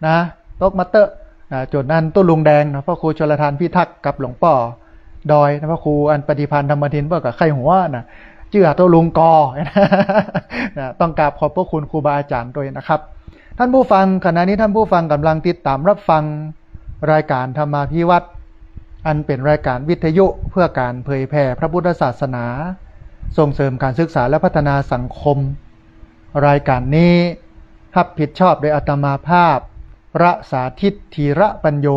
นะ ตกมาเต๊อะ นะ จุดนั้นตุ๊ลุงแดงนะ พระครูชลทานพิทักษ์กับหลวงป้อดอยนะ พระครูอันปฏิภาณธรรมทิน เปิ้นก็ใค่หัวนะ จื้อตุ๊ลุงกอ นะ ต้องกราบขอบพระคุณครูบาอาจ๋ารย์ตวยนะครับ ท่านผู้ฟัง ขณะนี้ท่านผู้ฟังก๋ำลังติดต๋ามรับฟังรายก๋านธรรมาภิวัตน์ อันเป๋นรายก๋านวิทยุเพื่อก๋านเผยแผ่พระพุทธศาสนา ส่งเสริมก๋านศึกษาและพัฒนาสังคม รายก๋านนี้ฮับผิดชอบโดยอาตมาภาพ พระสาธิต ธีระปัญโญ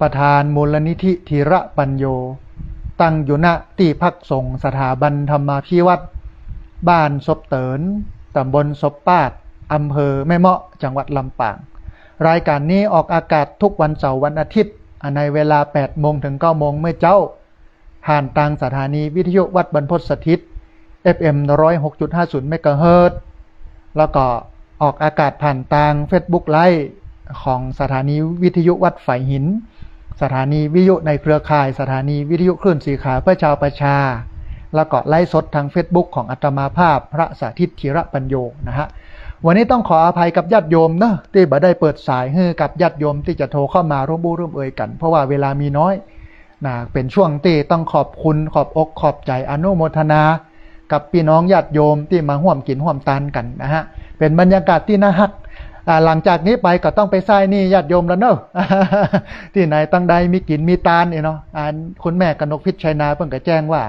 ประธานมูลนิธิธีระปัญโญ ตั้งอยู่ ณ ตี้พักสงฆ์สถาบันธรรมาภิวัตน์ บ้านศพเติน ต๋ำบลศพปาด อำเภอแม่เมาะ จังหวัดลำปาง รายก๋านนี้ออกอากาศทุกวันเสาร์วันอาทิตย์ ในเวลาแปดโมงเถิงเก้าโมงเมื่อเจ๊า ผ่านตางสถานีวิทยุวัดบรรพตสถิต เอฟเอ็ม ร้อยหกจุดห้าศูนย์ เมกะเฮิรตซ์ แล้วก็ออกอากาศผ่านตางเฟซบุ๊กไลฟ์ของสถานีวิทยุวัดฝายหิน สถานีวิทยุในเครือข่ายสถานีวิทยุคลื่นสีขาวเพื่อชาวประชา แล้วก็ไลฟ์สดทางเฟซบุ๊กของอาตมาภาพพระสาธิต ธีระปัญโญนะฮะ วันนี้ต้องขออภัยกับญาติโยมเนาะ ตี้บ่ได้เปิดสายหื้อกับญาติโยมตี้จะโทรเข้ามาร่วมอู้ร่วมเอยกั๋น เพราะว่าเวลามีน้อย นะ เป๋นช่วงตี้ต้องขอบคุณ ขอบอกขอบใจ๋ อนุโมทนากับปี้น้องญาติโยมตี้มาฮ่วมกิ๋นฮ่วมตานกั๋นนะฮะ เป๋นบรรยากาศตี้น่าฮัก อ่า หลังจากนี้ไปก็ต้องไปใซ้หนี้ญาติโยมแล้วเนาะ ตี้ไหนตังใดมีกิ๋นมีตานนี่เนาะ อ่า คุณแม่กนกพิชชัยนาเปิ้นก็แจ้งว่า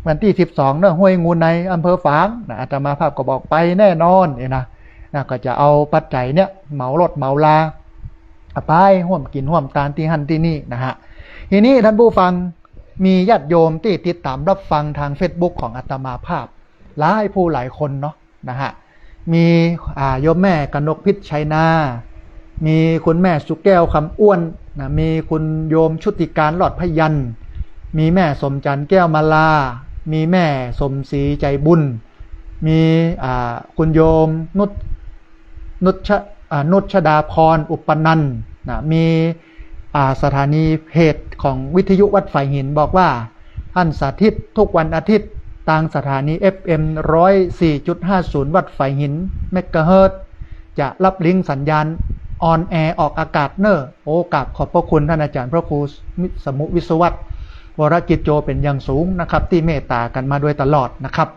วันตี้สิบสองเนาะ ห้วยงูใน อำเภอฝางนะ อาตมาภาพก็บอกไปแน่นอนนี่นะ นะ ก็จะเอาปัจจัยเนี่ยเหมารถเหมาลา ไปฮ่วมกิ๋นฮ่วมตานตี้หั้นตี้นี่นะฮะ ทีนี้ท่านผู้ฟัง มีญาติโยมตี้ติดต๋ามรับฟังทางเฟซบุ๊กของอาตมาภาพ หลายผู้หลายคนเนาะนะฮะ มี อ่า โยมแม่กนกพิชชัยนา มีคุณแม่สุแก้วคำอ้วนนะ มีคุณโยมชุติการรอดพยัญชนะ มีแม่สมจันทร์แก้วมาลา มีแม่สมศรีใจบุญ มี อ่า คุณโยมนุช นุช อ่า นุชดาพรอุปนันท์นะ มี อ่า สถานีเพจของวิทยุวัดฝายหินบอกว่า ท่านสาธิตทุกวันอาทิตย์ ตางสถานี เอฟเอ็ม ร้อยสี่จุดห้าศูนย์ วัดฝายหิน เมกะเฮิรตซ์ จะรับลิงก์สัญญาณออนแอร์ออกอากาศเน่อ โอ้ กราบขอบพระคุณท่านอาจารย์พระครูสมุวิศวัตร วรกิจโจ เป๋นอย่างสูงนะครับ ตี้เมตต๋ากั๋นมาโดยตลอดนะครับ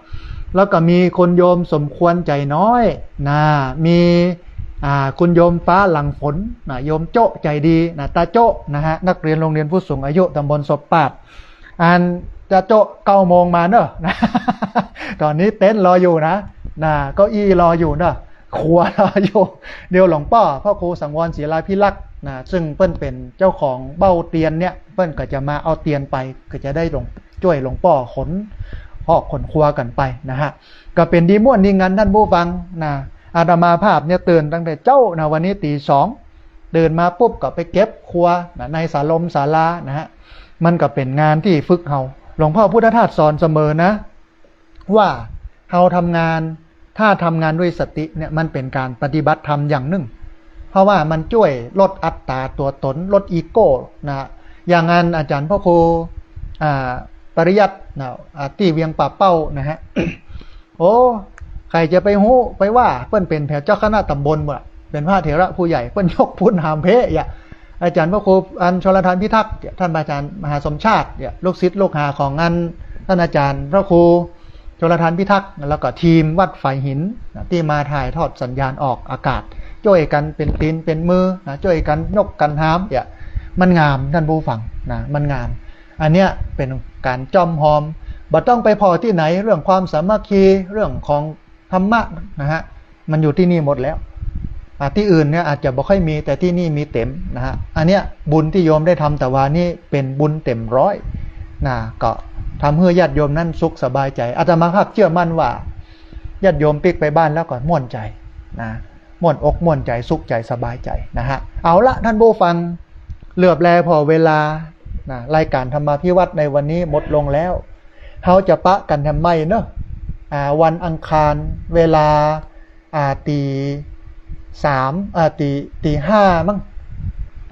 แล้วก็มีคุณโยมสมควรใจน้อยนะ มี อ่า คุณโยมฟ้าหลังฝนนะ โยมโจ๊ะใจดีนะ ตาโจ๊ะนะฮะ นักเรียนโรงเรียนผู้สูงอายุตำบลศพปราบ อันตาโจ๊ะเก้าโมงมาเน่อ นะ ต๋อนนี้เต็นท์รออยู่นะ นะ เก้าอี้รออยู่เน่อ ครัวรออยู่ เดี๋ยวหลวงป้อพระครูสังวรศิลาภิรักษ์นะ ซึ่งเปิ้นเป๋นเจ้าของเบ้าเตียนเนี่ย เปิ้นก็จะมาเอาเตียนไป ก็จะได้หลวง จ้วยหลวงป้อขนหอกขนครัวกั๋นไปนะฮะ ก็เป๋นดีม่วนดีงันท่านผู้ฟังนะ อาตมาภาพเนี่ยตื่นตั้งแต่เจ๊านะ วันนี้ตี๋สอง ตื่นมาปุ๊บก็ไปเก็บครัวนะ ในศาลมศาลานะฮะ มันก็เป๋นงานตี้ฝึกเฮา หลวงพ่อพุทธทาสสอนเสมอนะ ว่าเฮาทำงาน ถ้าทำงานด้วยสติเนี่ย มันเป๋นก๋านปฏิบัติธรรมอย่างนึ่ง เพราะว่ามันจ้วยลดอัตต๋าตั๋วต๋น ลดอีโก้นะ อย่างอันอาจารย์พระครู อ่า ปริยัตินะ อ่า ตี้เวียงป่าเป้านะฮะ โอ้ ใผจะไปฮู้ไปว่า เปิ้นเป๋นแผวเจ้าคณะต๋ำบลบ่ เป๋นพระเถระผู้ใหญ่ เปิ้นยกปูนหามเพะอย่า อาจารย์พระครูอันชลทานพิทักษ์เนี่ย ท่านพระอาจารย์มหาสมชาติเนี่ย ลูกศิษย์ลูกหาของอันท่านอาจารย์พระครูชลทานพิทักษ์ แล้วก็ทีมวัดฝายหินนะ ตี้มาถ่ายทอดสัญญาณออกอากาศ จ้วยกั๋นเป๋นตี๋นเป๋นมือนะ จ้วยกั๋นยกกั๋นหามเนี่ย มันงามท่านผู้ฟังนะ มันงาม อันเนี้ยเป๋นก๋านจ้อมฮอม บ่ต้องไปผ่อตี้ไหน เรื่องความสามัคคี เรื่องของธรรมะนะฮะ มันอยู่ตี้นี่หมดแล้ว อ่า ตี้อื่นเนี่ยอาจจะบ่ค่อยมี แต่ตี้นี่มีเต๋มนะฮะ อันเนี้ยบุญตี้โยมได้ทำตะวานี้เป๋นบุญเต๋มร้อยนะ ก็ทำหื้อญาติโยมนั้นสุขสบายใจ๋ อาตมาภาพเจื้อมั่นว่า ญาติโยมปิ๊กไปบ้านแล้วก็ม่วนใจ๋นะ ม่วนอกม่วนใจ๋ สุขใจ๋ สบายใจ๋นะฮะ เอาละท่านผู้ฟัง เหลือบแลผ่อเวลานะ รายก๋านธรรมาภิวัตน์ในวันนี้หมดลงแล้ว เฮาจะปะกั๋นแถมใหม่เนาะ อ่า วันอังคารเวลา อ่า ตี๋สาม อ่า ตี๋ ตี๋ห้ามั้ง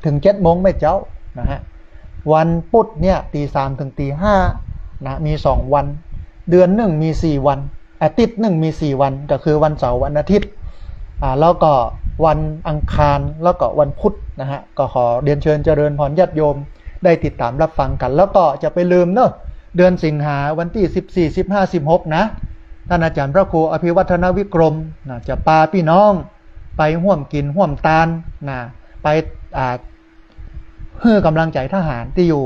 เถิงเจ็ดโมงแม่เจ้านะฮะ วันปุธเนี่ยตี๋สามเถิงตี๋ห้านะ มีสองวัน เดือนนึ่งมีสี่วัน อาทิตย์นึ่งมีสี่วัน ก็คือวันเสาร์ วันอาทิตย์ อ่า แล้วก็วันอังคาร แล้วก็วันพุธนะฮะ ก็ขอเรียนเชิญเจริญพรญาติโยมได้ติดต๋ามรับฟังกั๋น แล้วก็จะไปลืมเนาะ เดือนสิงหาวันตี้สิบสี่ สิบห้า สิบหกนะ ท่านอาจารย์พระครูอภิวัฒนวิกรมนะ จะปาปี้น้องไปฮ่วมกิ๋นฮ่วมตานนะ ไป อ่า หื้อก๋ำลังใจ๋ทหารตี้อยู่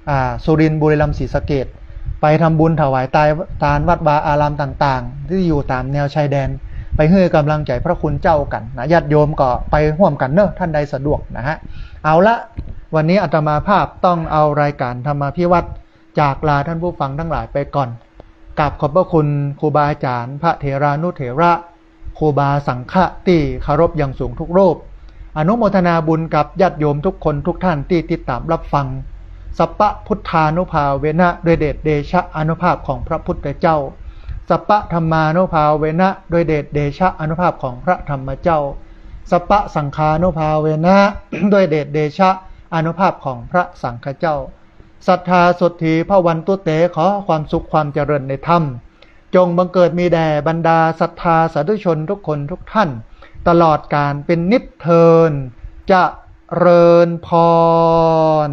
อ่า สุรินทร์ บุรีรัมย์ ศรีสะเกษ ไปทำบุญถวายตาย ตานวัดวาอารามต่างๆ ตี้อยู่ต๋ามแนวชายแดน ไปหื้อก๋ำลังใจ๋พระคุณเจ้ากั๋นนะ ญาติโยมก็ไปฮ่วมกั๋นเนาะ ท่านใดสะดวกนะฮะ เอาละ วันนี้อาตมาภาพต้องเอารายก๋านธรรมาภิวัตน์จากลาท่านผู้ฟังทั้งหลายไปก่อน กราบขอบพระคุณครูบาอาจารย์ พระเถรานุเถระ ครูบาสังฆะตี้เคารพอย่างสูงทุกรูป อนุโมทนาบุญกับญาติโยมทุกคนทุกท่านตี้ติดต๋ามรับฟัง สัพพะพุทธานุภาเวนะ ด้วยเดชเดชะอานุภาพของพระพุทธเจ้า สัพพะธัมมานุภาเวนะ ด้วยเดชเดชะอานุภาพของพระธรรมเจ้า สัพพะสังฆานุภาเวนะ ด้วยเดชเดชะอานุภาพของพระสังฆเจ้า สัทธาโสตถีภวันตุเต ขอความสุขความเจริญในธรรม จงบังเกิดมีแด่บรรดาสัทธาสาธุชนทุกคนทุกท่าน ตลอดกาลเป็นนิจเทอญ เจริญพร